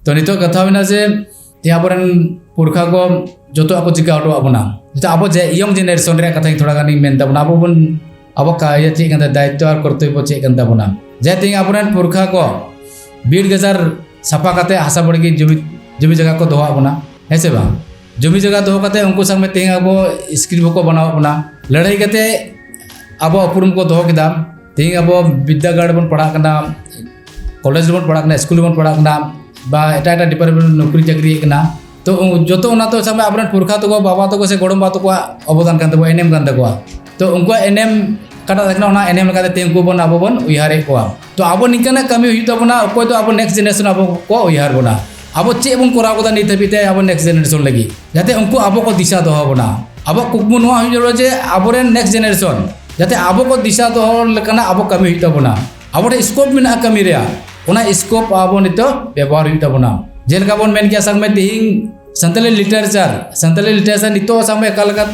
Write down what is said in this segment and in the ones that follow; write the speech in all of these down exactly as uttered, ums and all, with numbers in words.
ᱛᱚ ᱱᱤᱛᱚᱜ ᱠᱟᱛᱷᱟ ᱦᱩᱭᱱᱟ ᱡᱮ ᱛᱮᱦᱮᱧ ᱟᱵᱚᱨᱮᱱ ᱯᱩᱨᱠᱷᱟ ᱠᱚ ᱡᱚᱛᱚᱣᱟᱜ ᱠᱚ ᱪᱤᱠᱟ ᱦᱚᱴᱚᱣᱟᱜ ᱵᱚᱱᱟ᱾ ᱱᱤᱛᱚᱜ ᱟᱵᱚ ᱡᱮ ᱤᱭᱚᱝ ᱡᱮᱱᱟᱨᱮᱥᱚᱱ ᱨᱮᱭᱟᱜ ᱠᱟᱛᱷᱟᱧ ᱛᱷᱚᱲᱟ ᱜᱟᱱᱤᱧ ᱢᱮᱱ ᱛᱟᱵᱚᱱᱟ, ᱟᱵᱚ ᱵᱚᱱ ᱟᱵᱚ ᱠᱟ- ᱤᱭᱟᱹ ᱪᱮᱫ ᱠᱟᱱ ᱛᱟᱵᱚᱱᱟ, ᱫᱟᱭᱤᱛᱛᱚ ᱟᱨ ᱠᱚᱨᱛᱚᱵᱵᱚ ᱪᱮᱫ ᱠᱟᱱ ᱛᱟᱵᱚᱱᱟ᱾ ᱡᱮ ᱛᱮᱦᱮᱧ ᱟᱵᱚᱨᱮᱱ ᱯᱩᱨᱠᱷᱟ ᱠᱚ ᱵᱤᱨ ᱜᱟᱡᱟᱲ ᱥᱟᱯᱷᱟ ᱠᱟᱛᱮ ᱦᱟᱥᱟ ᱵᱟᱲᱜᱮ ᱡᱚᱢᱤ ᱡᱚᱢᱤ ᱡᱟᱭᱜᱟ ᱠᱚ ᱫᱚᱦᱚᱣᱟᱜ ᱵᱚᱱᱟ, ᱦᱮᱸ ᱥᱮ ᱵᱟᱝ? ᱡᱚᱢᱤ ᱡᱟᱭᱜᱟ ᱫᱚᱦᱚ ᱠᱟᱛᱮ ᱩᱱᱠᱩ ᱥᱟᱶ ᱢᱮ ᱛᱮᱦᱮᱧ ᱟᱵᱚ ᱥᱠᱨᱤᱯᱴ ᱦᱚᱸᱠᱚ ᱵᱮᱱᱟᱣᱟᱜ ᱵᱚᱱᱟ᱾ ᱞᱟᱹᱲᱦᱟᱹᱭ ᱠᱟᱛᱮ ᱟᱵᱚ ᱩᱯᱨᱩᱢ ᱠᱚ ᱫᱚᱦᱚ ᱠᱮᱫᱟ᱾ ᱛᱮᱦᱮᱧ ᱟᱵᱚ ᱵᱤᱫᱽᱫᱟᱹᱜᱟᱲ ᱵᱚᱱ ᱯᱟᱲᱦᱟᱜ ᱠᱟᱱᱟ, ᱠᱚᱞᱮᱡᱽ ᱨᱮᱵᱚᱱ ᱯᱟᱲᱦᱟᱜ ᱠᱟᱱᱟ, ᱥᱠᱩᱞ ᱨᱮᱵᱚᱱ ᱯᱟᱲᱦᱟᱜ ᱠᱟᱱᱟ, ᱵᱟ ᱮᱴᱟᱜ ᱮᱴᱟᱜ ᱰᱤᱯᱟᱨᱴᱢᱮᱱᱴ ᱨᱮ ᱱᱚᱠᱨᱤ ᱪᱟᱹᱠᱨᱤᱭᱮᱫ ᱠᱟᱱᱟ᱾ ᱛᱚ ᱩ- ᱡᱚᱛᱚ ᱚᱱᱟ ᱛᱚ ᱥᱟᱵ ᱢᱮ ᱟᱵᱚᱨᱮᱱ ᱯᱩᱨᱠᱷᱟ ᱛᱟᱠᱚ, ᱵᱟᱵᱟ ᱛᱟᱠᱚ ᱥᱮ ᱜᱚᱲᱚᱢ ᱵᱟ ᱛᱟᱠᱚᱣᱟᱜ ᱚᱵᱚᱫᱟᱱ ᱠᱟᱱ ᱛᱟᱠᱚᱣᱟ, ᱮᱱᱮᱢ ᱠᱟᱱ ᱛᱟᱠᱚᱣᱟ᱾ ᱛᱚ ᱩᱱᱠᱩᱣᱟᱜ ᱮᱱᱮᱢ ᱚᱠᱟᱴᱟᱜ ᱛᱟᱦᱮᱸ ᱠᱟᱱᱟ, ᱚᱱᱟ ᱮᱱᱮᱢ ᱞᱮᱠᱟᱛᱮ ᱛᱮᱦᱮᱧ ᱩᱱᱠᱩ ᱵᱚᱱ ᱟᱵᱚ ᱵᱚᱱ ᱩᱭᱦᱟᱹᱨᱮᱫ ᱠᱚᱣᱟ᱾ ᱛᱚ ᱟᱵᱚ ᱱᱤᱝᱠᱟᱱᱟᱜ ᱠᱟᱹᱢᱤ ᱦᱩᱭᱩᱜ ᱛᱟᱵᱚᱱᱟ, ᱚᱠᱚᱭ ᱫᱚ ᱟᱵᱚ ᱱᱮᱠᱥᱴ ᱡᱮᱱᱟᱨᱮᱥᱚᱱ ᱟᱵᱚ ᱠᱚ ᱩᱭᱦᱟᱹᱨ ᱵᱚᱱᱟ, ᱟᱵᱚ ᱪᱮᱫ ᱵᱚᱱ ᱠᱚᱨᱟᱣ ᱠᱟᱫᱟ ᱱᱤᱛ ᱦᱟᱹᱵᱤᱡ ᱛᱮ ᱟᱵᱚ ᱱᱮᱠᱥᱴ ᱡᱮᱱᱟᱨᱮᱥᱚᱱ ᱞᱟᱹᱜᱤᱫ, ᱡᱟᱛᱮ ᱩᱱᱠᱩ ᱟᱵᱚ ᱠᱚ ᱫᱤᱥᱟ ᱫᱚᱦᱚ ᱵᱚᱱᱟ᱾ ᱟᱵᱚᱣᱟᱜ ᱠᱩᱠᱢᱩ ᱱᱚᱣᱟ ᱦᱩᱭᱩᱜ ᱡᱟᱹᱨᱩᱲᱟ ᱡᱮ ᱟᱵᱚᱨᱮᱱ ᱱᱮᱠᱥᱴ ᱡᱮᱱᱟᱨᱮᱥᱚᱱ ᱡᱟᱛᱮ ᱟᱵᱚ ᱠᱚ ᱫᱤᱥᱟ ᱫᱚᱦᱚ ᱞᱮᱠᱟᱱᱟᱜ ᱟᱵᱚ ᱠᱟᱹᱢᱤ ᱦᱩᱭᱩᱜ ᱛᱟᱵᱚᱱᱟ᱾ ᱟᱵᱚ ᱴᱷᱮᱱ ᱥᱠᱳᱯ ᱢᱮᱱᱟᱜᱼᱟ ᱠᱟᱹᱢᱤ ᱨᱮᱭᱟᱜ, ᱚᱱᱟ ᱥᱠᱳᱯ ᱟᱵᱚ ᱱᱤᱛᱚᱜ ᱵᱮᱵᱚᱦᱟᱨ ᱦᱩᱭᱩᱜ ᱛᱟᱵᱚᱱᱟ᱾ ᱡᱮᱞᱮᱠᱟ ᱵᱚᱱ ᱢᱮᱱ ᱠᱮᱭᱟ, ᱥᱟᱵ ᱢᱮ ᱛᱮᱦᱮᱧ ᱥᱟᱱᱛᱟᱞᱤ ᱞᱤᱴᱟᱨᱮᱪᱟᱨ, ᱥᱟᱱᱛᱟᱞᱤ ᱞᱤᱴᱟᱨᱮᱪᱟᱨ ᱱᱤᱛᱚᱜ ᱥᱟᱵ ᱢᱮ ᱚᱠᱟ ᱞᱮᱠᱟ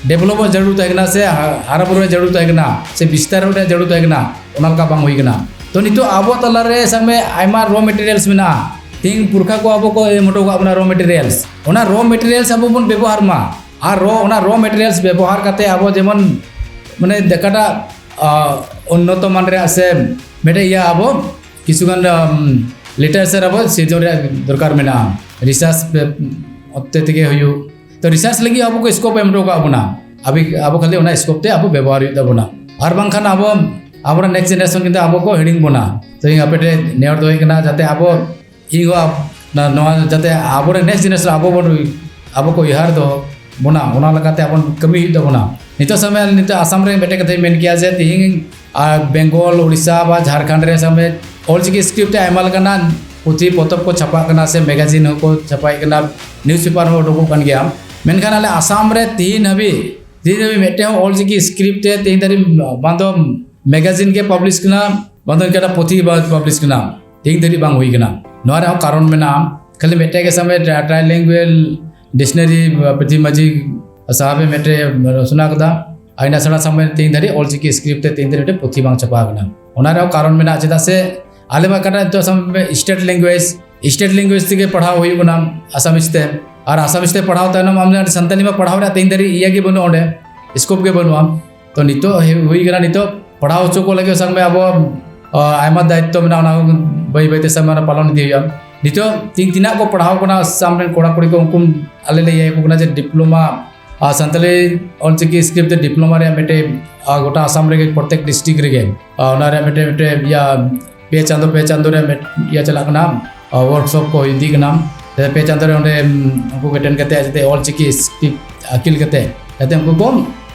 ᱰᱮᱵᱷᱞᱚᱯᱚᱜ ᱡᱟᱹᱨᱩᱲ ᱛᱟᱦᱮᱸ ᱠᱟᱱᱟ ᱥᱮ ᱦᱟ- ᱦᱟᱨᱟ ᱵᱩᱨᱩ ᱨᱮ ᱡᱟᱹᱨᱩᱲ ᱛᱟᱦᱮᱸ ᱠᱟᱱᱟ ᱥᱮ ᱵᱤᱥᱛᱟᱨ ᱨᱮ ᱡᱟᱹᱨᱩᱲ ᱛᱟᱦᱮᱸ ᱠᱟᱱᱟ, ᱚᱱᱟ ᱞᱮᱠᱟ ᱵᱟᱝ ᱦᱩᱭ ᱠᱟᱱᱟ᱾ ᱛᱚ ᱱᱤᱛᱚᱜ ᱟᱵᱚ ᱛᱟᱞᱟᱨᱮ ᱥᱟᱵ ᱢᱮ ᱟᱭᱢᱟ ᱨᱚ ᱢᱮᱴᱮᱨᱤᱭᱟᱞᱥ ᱢᱮᱱᱟᱜᱼᱟ᱾ ᱛᱮᱦᱮᱧ ᱯᱩᱨᱠᱷᱟ ᱠᱚ ᱟᱵᱚ ᱠᱚ ᱮᱢ ᱦᱚᱴᱚ ᱠᱟᱜ ᱵᱚᱱᱟ ᱨᱚ ᱢᱮᱴᱮᱨᱤᱭᱟᱞᱥ, ᱚᱱᱟ ᱨᱚ ᱢᱮᱴᱮᱨᱤᱭᱟᱞᱥ ᱟᱵᱚ ᱵᱚᱱ ᱵᱮᱵᱚᱦᱟᱨ ᱢᱟ᱾ ᱟᱨ ᱨᱚ ᱚᱱᱟ ᱨᱚ ᱢᱮᱴᱮᱨᱤᱭᱟᱞᱥ ᱵᱮᱵᱚᱦᱟᱨ ᱠᱟᱛᱮ ᱟᱵᱚ ᱡᱮᱢᱚᱱ ᱢᱟᱱᱮ ᱡᱟᱦᱟᱸᱴᱟᱜ ᱟ, ᱩᱱᱱᱚᱛᱚ ᱢᱟᱱ ᱨᱮᱭᱟᱜ ᱥᱮ ᱢᱤᱫᱴᱮᱡ ᱤᱭᱟᱹ ᱟᱵᱚ ᱠᱤᱪᱷᱩᱜᱟᱱ ᱞᱤᱴᱟᱨᱮᱪᱟᱨ ᱟᱵᱚ ᱥᱤᱨᱡᱚᱱ ᱨᱮᱭᱟᱜ ᱫᱚᱨᱠᱟᱨ ᱢᱮᱱᱟᱜᱼᱟ᱾ ᱨᱤᱥᱟᱨᱪ ᱚᱛᱮ ᱛᱮᱜᱮ ᱦᱩᱭᱩᱜ, ᱛᱚ ᱨᱤᱥᱟᱨᱪ ᱞᱟᱹᱜᱤᱫ ᱟᱵᱚ ᱠᱚ ᱥᱠᱳᱯ ᱮᱢ ᱦᱚᱴᱚ ᱠᱟᱜ ᱵᱚᱱᱟ᱾ ᱟᱵᱚ ᱟᱵᱚ ᱠᱷᱟᱹᱞᱤ ᱚᱱᱟ ᱥᱠᱳᱯ ᱛᱮ ᱟᱵᱚ ᱵᱮᱵᱚᱦᱟᱨ ᱦᱩᱭᱩᱜ ᱛᱟᱵᱚᱱᱟ᱾ ᱟᱨ ᱵᱟᱝᱠᱷᱟᱱ ᱟᱵᱚ ᱟᱵᱚᱨᱮᱱ ᱱᱮᱠᱥᱴ ᱡᱮᱱᱟᱨᱮᱥᱚᱱ ᱠᱤᱱᱛᱩ ᱟᱵᱚ ᱠᱚ ᱦᱤᱲᱤᱧ ᱵᱚᱱᱟ᱾ ᱛᱚ ᱤᱧ ᱟᱯᱮ ᱴᱷᱮᱱ ᱱᱮᱦᱚᱨ ᱫᱚ ᱦᱩᱭᱩᱜ ᱠᱟᱱᱟ ᱡᱟᱛᱮ ᱟᱵᱚ ᱤᱧ ᱦᱚᱸ ᱟᱯ- ᱱᱚᱣᱟ ᱡᱟᱛᱮ ᱟᱵᱚᱨᱮᱱ ᱱᱮᱠᱥᱴ ᱡᱮᱱᱟᱨᱮᱥᱚᱱ ᱟᱵᱚ ᱵᱚᱱ ᱟᱵᱚ ᱠᱚ ᱩᱭᱦᱟᱹᱨ ᱫᱚ ᱵᱚᱱᱟ, ᱚᱱᱟ ᱞᱮᱠᱟᱛᱮ ᱟᱵᱚ ᱠᱟᱹᱢᱤ ᱦᱩᱭᱩᱜ ᱛᱟᱵᱚᱱᱟ᱾ ᱱᱤᱛᱚᱜ ᱥᱟᱵ ᱢᱮ ᱱᱤᱛᱚᱜ ᱟᱥᱟᱢ ᱨᱮ ᱢᱤᱫᱴᱮᱡ ᱠᱟᱛᱷᱟᱧ ᱢᱮᱱ ᱠᱮᱭᱟ ᱡᱮ ᱛᱤᱦᱤᱧ ᱟᱨ ᱵᱮᱝᱜᱚᱞ, ᱩᱲᱤᱥᱥᱟ ᱵᱟ ᱡᱷᱟᱲᱠᱷᱚᱸᱰ ᱨᱮ ᱥᱟᱵ ᱢᱮ ᱚᱞᱪᱤᱠᱤ ᱥᱠᱨᱤᱯᱴ ᱛᱮ ᱟᱭᱢᱟ ᱞᱮᱠᱟᱱᱟᱜ ᱯᱩᱛᱷᱤ ᱯᱚᱛᱚᱵ ᱠᱚ ᱪᱷᱟᱯᱟᱜ ᱠᱟᱱᱟ ᱥᱮ ᱢᱮᱜᱟᱡᱤᱱ ᱦᱚᱸᱠᱚ ᱪᱷᱟᱯᱟᱭᱮᱫ ᱠᱟᱱᱟ, ᱱᱤᱭᱩᱡᱽ ᱯᱮᱯᱟᱨ ᱦᱚᱸ ᱩᱰᱩᱠᱚᱜ ᱠᱟᱱ ᱜᱮᱭᱟ᱾ ᱢᱮᱱᱠᱷᱟᱱ ᱟᱞᱮ ᱟᱥᱟᱢ ᱨᱮ ᱛᱤᱦᱤᱧ ᱦᱟᱹᱵᱤᱡ ᱛᱤᱦᱤᱧ ᱦᱟᱹᱵᱤᱡ ᱢᱤᱫᱴᱮᱡ ᱦᱚᱸ ᱚᱞᱪᱤᱠᱤ ᱥᱠᱨᱤᱯᱴ ᱛᱮ ᱛᱤᱦᱤᱧ ᱫᱷᱟᱹᱵᱤᱡ ᱵᱟᱝ ᱫᱚ ᱢᱮᱜᱟᱡᱤᱱ ᱜᱮ ᱯᱟᱵᱽᱞᱤᱥ ᱠᱟᱱᱟ, ᱵᱟᱝ ᱫᱚ ᱚᱱᱠᱟᱱᱟᱜ ᱯᱩᱛᱷᱤ ᱵᱟ ᱯᱟᱵᱽᱞᱤᱥ ᱠᱟᱱᱟ, ᱛᱮᱦᱮᱧ ᱫᱷᱟᱹᱨᱤᱡ ᱵᱟᱝ ᱦᱩᱭ ᱠᱟᱱᱟ᱾ ᱱᱚᱣᱟ ᱨᱮᱦᱚᱸ ᱠᱟᱨᱚᱱ ᱢᱮᱱᱟᱜᱼᱟ᱾ ᱠᱷᱟᱹᱞᱤ ᱢᱤᱫᱴᱮᱡ ᱜᱮ ᱥᱟᱵ ᱢᱮ ᱴᱨᱟᱭᱞᱤᱝᱜᱩᱭᱟᱞ ᱰᱤᱠᱥᱱᱟᱨᱤ ᱯᱨᱤᱛᱷᱤ ᱢᱟᱹᱡᱷᱤ ᱥᱟᱦᱟᱵ ᱮ ᱢᱤᱫᱴᱮᱡ ᱨᱚᱪᱚᱱᱟ ᱠᱟᱫᱟ᱾ ᱟᱨ ᱤᱱᱟᱹ ᱪᱷᱟᱲᱟ ᱥᱟᱵ ᱢᱮ ᱛᱮᱦᱮᱧ ᱫᱷᱟᱹᱨᱤᱡ ᱚᱞᱪᱤᱠᱤ ᱥᱠᱨᱤᱯᱴ ᱛᱮ ᱛᱮᱦᱮᱧ ᱫᱷᱟᱹᱨᱤᱡ ᱢᱤᱫᱴᱮᱡ ᱯᱩᱛᱷᱤ ᱵᱟᱝ ᱪᱷᱟᱯᱟ ᱟᱠᱟᱱᱟ᱾ ᱚᱱᱟ ᱨᱮᱦᱚᱸ ᱠᱟᱨᱚᱱ ᱢᱮᱱᱟᱜᱼᱟ, ᱪᱮᱫᱟᱜ ᱥᱮ ᱟᱞᱮ ᱢᱟ ᱚᱠᱟᱴᱟᱜ ᱱᱤᱛᱚᱜ ᱥᱟᱵ ᱢᱮ ᱥᱴᱮᱴ ᱞᱮᱝᱜᱩᱭᱮᱡᱽ state language ᱛᱮᱜᱮ ᱯᱟᱲᱦᱟᱣ ᱦᱩᱭᱩᱜ ᱠᱟᱱᱟ, ᱟᱥᱟᱢᱤᱡ ᱛᱮ᱾ ᱟᱨ ᱟᱥᱟᱢᱤᱡ ᱛᱮ ᱯᱟᱲᱦᱟᱣ ᱛᱟᱭᱱᱚᱢ ᱟᱢ ᱡᱟᱦᱟᱸ ᱥᱟᱱᱛᱟᱞᱤ ᱢᱟ ᱯᱟᱲᱦᱟᱣ ᱨᱮᱭᱟᱜ ᱛᱮᱦᱮᱧ ᱫᱷᱟᱹᱨᱤᱡ ᱤᱭᱟᱹ ᱜᱮ ᱵᱟᱹᱱᱩᱜᱼᱟ, ᱚᱸᱰᱮ ᱥᱠᱳᱯ ᱜᱮ ᱵᱟᱹᱱᱩᱜᱼᱟ᱾ ᱛᱚ ᱱᱤᱛᱚᱜ ᱦᱮ-, ᱦᱩᱭ ᱠᱟᱱᱟ, ᱱᱤᱛᱚᱜ ᱯᱟᱲᱦᱟᱣ ᱦᱚᱪᱚ ᱠᱚ ᱞᱟᱹᱜᱤᱫ ᱥᱟᱵ ᱢᱮ ᱟᱵᱚ, ᱟ, ᱟᱭᱢᱟ ᱫᱟᱭᱤᱛᱛᱚ ᱢᱮᱱᱟᱜᱼᱟ, ᱚᱱᱟ ᱵᱟᱹᱭ ᱵᱟᱹᱭᱛᱮ ᱥᱟᱵ ᱢᱮ ᱚᱱᱟ ᱯᱟᱞᱚᱱ ᱤᱫᱤ ᱦᱩᱭᱩᱜᱼᱟ᱾ ᱱᱤᱛᱚᱜ ᱛᱤᱱ ᱛᱤᱱᱟᱹᱜ ᱠᱚ ᱯᱟᱲᱦᱟᱣ ᱠᱟᱱᱟ ᱟᱥᱟᱢ ᱨᱮᱱ ᱠᱚᱲᱟ ᱠᱩᱲᱤ ᱠᱚ, ᱩᱱᱠᱩ ᱟᱞᱮ ᱞᱮ ᱤᱭᱟᱹ ᱟᱠᱚ ᱠᱟᱱᱟ ᱡᱮ ᱰᱤᱯᱞᱳᱢᱟ, ᱟ, ᱥᱟᱱᱛᱟᱞᱤ ᱚᱞᱪᱤᱠᱤ ᱥᱠᱨᱤᱯᱴ ᱛᱮ ᱰᱤᱯᱞᱳᱢᱟ ᱨᱮᱭᱟᱜ ᱢᱤᱫᱴᱮᱡ, ᱟ, ᱜᱚᱴᱟ ᱟᱥᱟᱢ ᱨᱮᱜᱮ ᱯᱨᱚᱛᱮᱠ ᱰᱤᱥᱴᱨᱤᱠᱴ ᱨᱮᱜᱮ, ᱟ, ᱚᱱᱟ ᱨᱮᱭᱟᱜ ᱢᱤᱫᱴᱮᱡ, ᱢᱤᱫᱴᱮᱡ ᱤᱭᱟᱹ ᱯᱮ ᱪᱟᱸᱫᱚ, ᱯᱮ ᱪᱟᱸᱫᱚ ᱨᱮ ᱢᱤᱫ ᱤᱭᱟᱹ ᱪᱟᱞᱟᱜ ᱠᱟᱱᱟ, ᱟ, ᱣᱟᱨᱠᱥᱚᱯ ᱠᱚ ᱤᱫᱤ ᱠᱟᱱᱟ᱾ ᱡᱟᱛᱮ ᱯᱮ ᱪᱟᱸᱫᱚ ᱨᱮ ᱚᱸᱰᱮ, ᱩᱢ, ᱩᱱᱠᱩ ᱠᱚ ᱴᱨᱮᱱ ᱠᱟᱛᱮ ᱡᱟᱛᱮ ᱚᱞ ᱪᱤᱠᱤ ᱥᱠᱨᱤᱯᱴ ᱟᱹᱠᱤᱞ ᱠᱟᱛᱮ ᱡᱟᱛᱮ ᱩᱱᱠᱩ ᱠᱚ,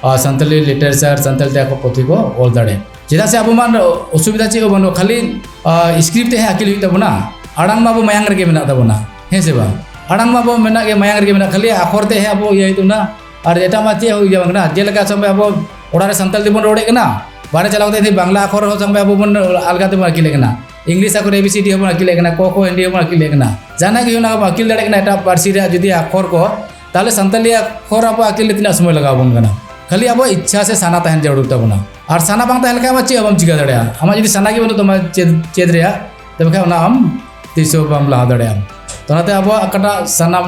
ᱟ, ᱥᱟᱱᱛᱟᱞᱤ ᱞᱤᱴᱟᱨᱮᱪᱟᱨ, ᱥᱟᱱᱛᱟᱞᱤ ᱛᱮ ᱟᱠᱚ ᱯᱩᱛᱷᱤ ᱠᱚ ᱚᱞ ᱫᱟᱲᱮ᱾ ᱪᱮᱫᱟᱜ ᱥᱮ ᱟᱵᱚ ᱢᱟ ᱚᱥᱩᱵᱤᱫᱷᱟ ᱪᱮᱫ ᱦᱚᱸ ᱵᱟᱹᱱᱩᱜᱼᱟ, ᱠᱷᱟᱹᱞᱤ, ᱟ, ᱥᱠᱨᱤᱯᱴ ᱛᱮ ᱦᱮᱸ ᱟᱹᱠᱤᱞ ᱦᱩᱭᱩᱜ ᱛᱟᱵᱚᱱᱟ᱾ ᱟᱲᱟᱝ ᱢᱟ ᱟᱵᱚ ᱢᱟᱭᱟᱝ ᱨᱮᱜᱮ ᱢᱮᱱᱟᱜ ᱛᱟᱵᱚᱱᱟ, ᱦᱮᱸ ᱥᱮ ᱵᱟᱝ? ᱟᱲᱟᱝ ᱢᱟ ᱟᱵᱚ ᱢᱮᱱᱟᱜ ᱜᱮ, ᱢᱟᱭᱟᱝ ᱨᱮᱜᱮ ᱢᱮᱱᱟᱜ, ᱠᱷᱟᱹᱞᱤ ᱟᱠᱷᱚᱨ ᱛᱮ ᱦᱮᱸ ᱟᱵᱚ ᱤᱭᱟᱹ ᱦᱩᱭᱩᱜ ᱛᱟᱵᱚᱱᱟ᱾ ᱟᱨ ᱮᱴᱟᱜ ᱢᱟ ᱪᱮᱫ ᱦᱚᱸ ᱤᱭᱟᱹ ᱵᱟᱝ ᱠᱟᱱᱟ᱾ ᱡᱮᱞᱮᱠᱟ ᱥᱟᱵ ᱢᱮ ᱟᱵᱚ ᱚᱲᱟᱜ ᱨᱮ ᱥᱟᱱᱛᱟᱲ ᱛᱮᱵᱚᱱ ᱨᱚᱲᱮᱫ ᱠᱟᱱᱟ, ᱵᱟᱦᱨᱮ ᱪᱟᱞᱟᱣ ᱠᱟᱛᱮ ᱡᱩᱫᱤ ᱵᱟᱝᱞᱟ ᱟᱠᱷᱚᱨ ᱦᱚᱸ ᱥᱟᱵ ᱢᱮ ᱟᱵᱚ ᱵᱚᱱ ᱟᱞᱜᱟ ᱛᱮᱵᱚᱱ ᱟᱹᱠᱤᱞᱮᱫ ᱠᱟᱱᱟ, ᱤᱝᱞᱤᱥ ᱟᱠᱷᱚᱨ A B C D ᱦᱚᱸᱵᱚᱱ ᱟᱹᱠᱤᱞᱮᱫ ᱠᱟᱱᱟ, ᱠᱚ ᱠᱷᱚ ᱦᱤᱱᱫᱤ ᱦᱚᱸᱵᱚᱱ ᱟᱹᱠᱤᱞᱮᱫ ᱠᱟᱱᱟ, ᱡᱟᱦᱟᱱᱟᱜ ᱜᱮ ᱦᱩᱭᱩᱜ ᱠᱟᱱᱟ ᱟᱹᱠᱤᱞ ᱫᱟᱲᱮᱭᱟᱜ ᱠᱟᱱᱟ ᱮᱴᱟᱜ ᱯᱟᱹᱨᱥᱤ ᱨᱮᱭᱟᱜ ᱡᱩᱫᱤ ᱟᱠᱷᱚᱨ ᱠᱚ, ᱛᱟᱦᱚᱞᱮ ᱥᱟᱱᱛᱟᱞᱤ ᱟᱠᱷᱚᱨ ᱟᱵᱚ ᱟᱹᱠᱤᱞ ᱨᱮ ᱛᱤᱱᱟᱹᱜ ᱥᱚᱢᱚᱭ ᱞᱟᱜᱟᱣ ᱟᱵᱚᱱ ᱠᱟᱱᱟ? ᱠᱷᱟᱹᱞᱤ ᱟᱵᱚ ᱤᱪᱪᱷᱟ ᱥᱮ ᱥᱟᱱᱟ ᱛᱟᱦᱮᱱ ᱡᱟᱹᱨᱩᱲ ᱛᱟᱵᱚᱱᱟ, ᱟᱨ ᱥᱟᱱᱟ ᱵᱟᱝ ᱛᱟᱦᱮᱸ ᱞᱮᱠᱷᱟᱱ ᱟᱢᱟᱜ ᱪᱮᱫ ᱦᱚᱸ ᱵᱟᱢ ᱪᱤᱠᱟᱹ ᱫᱟᱲᱮᱭᱟᱜᱼᱟ᱾ ᱟᱢᱟᱜ ᱡᱩᱫᱤ ᱥᱟᱱᱟ ᱜᱮ ᱵᱟᱹᱱᱩᱜ ᱛᱟᱢᱟ ᱪᱮᱫ, ᱪᱮᱫ ᱨᱮᱭᱟᱜ, ᱛᱚᱵᱮ ᱠᱷᱟᱱ ᱚᱱᱟ ᱟᱢ ᱛᱤᱥ ᱦᱚᱸ ᱵᱟᱢ ᱞᱟᱦᱟ ᱫᱟᱲᱮᱭᱟᱜᱼᱟ᱾ ᱛᱚ ᱚᱱᱟᱛᱮ ᱟᱵᱚᱣᱟᱜ ᱚᱠᱟᱴᱟᱜ ᱥᱟᱱᱟᱢ,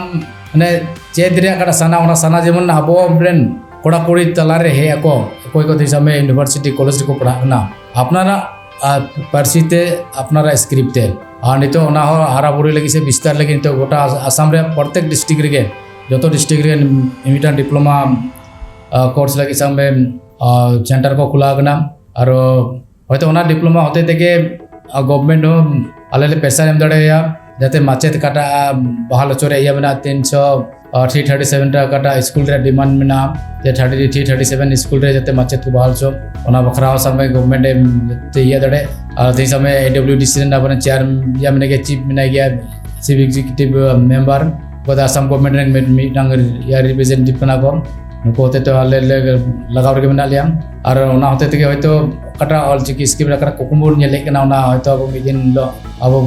ᱢᱟᱱᱮ ᱪᱮᱫ ᱨᱮᱭᱟᱜ ᱚᱠᱟᱴᱟᱜ ᱥᱟᱱᱟ, ᱚᱱᱟ ᱥᱟᱱᱟ ᱡᱮᱢᱚᱱ ᱟᱵᱚ ᱨᱮᱱ ᱠᱚᱲᱟ ᱠᱩᱲᱤ ᱛᱟᱞᱟᱨᱮ ᱦᱮᱡ ᱟᱠᱚ, ᱚᱠᱚᱭ ᱠᱚ ᱛᱤᱥ ᱦᱚᱸ ᱤᱭᱩᱱᱤᱵᱷᱟᱨᱥᱤᱴᱤ ᱠᱚᱞᱮᱡᱽ ᱨᱮᱠᱚ ᱯᱟᱲᱦᱟᱜ ᱠᱟᱱᱟ, ᱟᱯᱱᱟᱨᱟᱜ, ᱟᱨ, ᱯᱟᱹᱨᱥᱤ ᱛᱮ, ᱟᱯᱱᱟᱨᱟᱜ ᱥᱠᱨᱤᱯᱴ ᱛᱮ᱾ ᱟᱨ ᱱᱤᱛᱚᱜ ᱚᱱᱟ ᱦᱚᱸ ᱦᱟᱨᱟ ᱵᱩᱨᱩᱭ ᱞᱟᱹᱜᱤᱫ ᱥᱮ ᱵᱤᱥᱛᱟᱨ ᱞᱟᱹᱜᱤᱫ ᱱᱤᱛᱚᱜ ᱜᱚᱴᱟ ᱟᱥᱟᱢ ᱨᱮᱭᱟᱜ ᱯᱨᱚᱛᱮᱠ ᱰᱤᱥᱴᱨᱤᱠᱴ ᱨᱮᱜᱮ, ᱡᱚᱛᱚ ᱰᱤᱥᱴᱨᱤᱠᱴ ᱨᱮ ᱢᱤᱫᱴᱟᱝ ᱰᱤᱯᱞᱳᱢᱟ, ᱟ, ᱠᱳᱨᱥ ᱞᱟᱹᱜᱤᱫ ᱥᱟᱵ ᱢᱮ, ᱟ, ᱥᱮᱱᱴᱟᱨ ᱠᱚ ᱠᱷᱩᱞᱟᱹᱣ ᱠᱟᱱᱟ᱾ ᱟᱨᱚ ᱦᱚᱭᱛᱳ ᱚᱱᱟ ᱰᱤᱯᱞᱳᱢᱟ ᱦᱚᱛᱮ ᱛᱮᱜᱮ, ᱟ, ᱜᱚᱵᱷᱢᱮᱱᱴ ᱦᱚᱸ ᱟᱞᱮ ᱞᱮ ᱯᱨᱮᱥᱟᱨ ᱮᱢ ᱫᱟᱲᱮᱭᱟᱭᱟ, ᱡᱟᱛᱮ ᱢᱟᱪᱮᱫ ᱚᱠᱟᱴᱟᱜ, ᱟ, ᱵᱟᱦᱟᱞ ᱦᱚᱪᱚ ᱨᱮᱭᱟᱜ ᱤᱭᱟᱹ ᱢᱮᱱᱟᱜᱼᱟ, ᱛᱤᱱᱥᱚ, ᱟ, ᱛᱷᱨᱤ ᱛᱷᱟᱨᱴᱤ ᱥᱮᱵᱷᱮᱱ ᱨᱮ ᱚᱠᱟᱴᱟᱜ ᱥᱠᱩᱞ ᱨᱮᱭᱟᱜ ᱰᱤᱢᱟᱱᱰ ᱢᱮᱱᱟᱜᱼᱟ, ᱡᱮ thirty, three thirty seven school ᱨᱮ ᱡᱟᱛᱮ ᱢᱟᱪᱮᱫ ᱠᱚ ᱵᱟᱦᱟᱞ ᱦᱚᱪᱚ, ᱚᱱᱟ ᱵᱟᱠᱷᱨᱟ ᱦᱚᱸ ᱥᱟᱵ ᱢᱮ ᱜᱚᱵᱷᱢᱮᱱᱴ ᱮ ᱤᱭᱟᱹ ᱫᱟᱲᱮ᱾ ᱟᱨ ᱛᱮᱦᱮᱧ ᱥᱟᱵ ᱢᱮ AWDC ᱨᱮᱱ ᱟᱵᱚᱨᱮᱱ ᱪᱮᱭᱟᱨ ᱤᱭᱟᱹ ᱢᱮᱱᱟᱭ ᱜᱮᱭᱟ, ᱪᱤᱯ ᱢᱮᱱᱟᱭ ᱜᱮᱭᱟ, ᱪᱤᱯ ᱮᱠᱡᱤᱠᱤᱭᱩᱴᱤᱵᱷ ᱢᱮᱢᱵᱟᱨ, ᱩᱱᱠᱩ ᱫᱚ ᱟᱥᱟᱢ ᱜᱚᱵᱷᱢᱮᱱᱴ ᱨᱮᱱ ᱢᱤᱫ, ᱢᱤᱫᱴᱟᱝ ᱤᱭᱟᱹ ᱨᱤᱯᱨᱮᱡᱮᱱᱴᱮᱴᱤᱵᱷ ᱠᱟᱱᱟ ᱠᱚ᱾ ᱱᱩᱠᱩ ᱦᱚᱛᱮ ᱛᱮ ᱟᱞᱮ ᱞᱮ ᱞᱟᱜᱟᱣ ᱨᱮᱜᱮ ᱢᱮᱱᱟᱜ ᱞᱮᱭᱟ᱾ ᱟᱨ ᱚᱱᱟ ᱦᱚᱛᱮ ᱛᱮᱜᱮ ᱦᱚᱭᱛᱳ ᱚᱠᱟᱴᱟᱜ ᱚᱞᱪᱤᱠᱤ ᱥᱠᱤᱢ ᱨᱮ ᱚᱠᱟᱴᱟᱜ ᱠᱩᱠᱢᱩ ᱵᱚᱱ ᱧᱮᱞᱮᱫ ᱠᱟᱱᱟ, ᱚᱱᱟ ᱦᱚᱭᱛᱳ ᱟᱵᱚ ᱢᱤᱫ ᱫᱤᱱ ᱦᱤᱞᱳᱜ ᱟᱵᱚ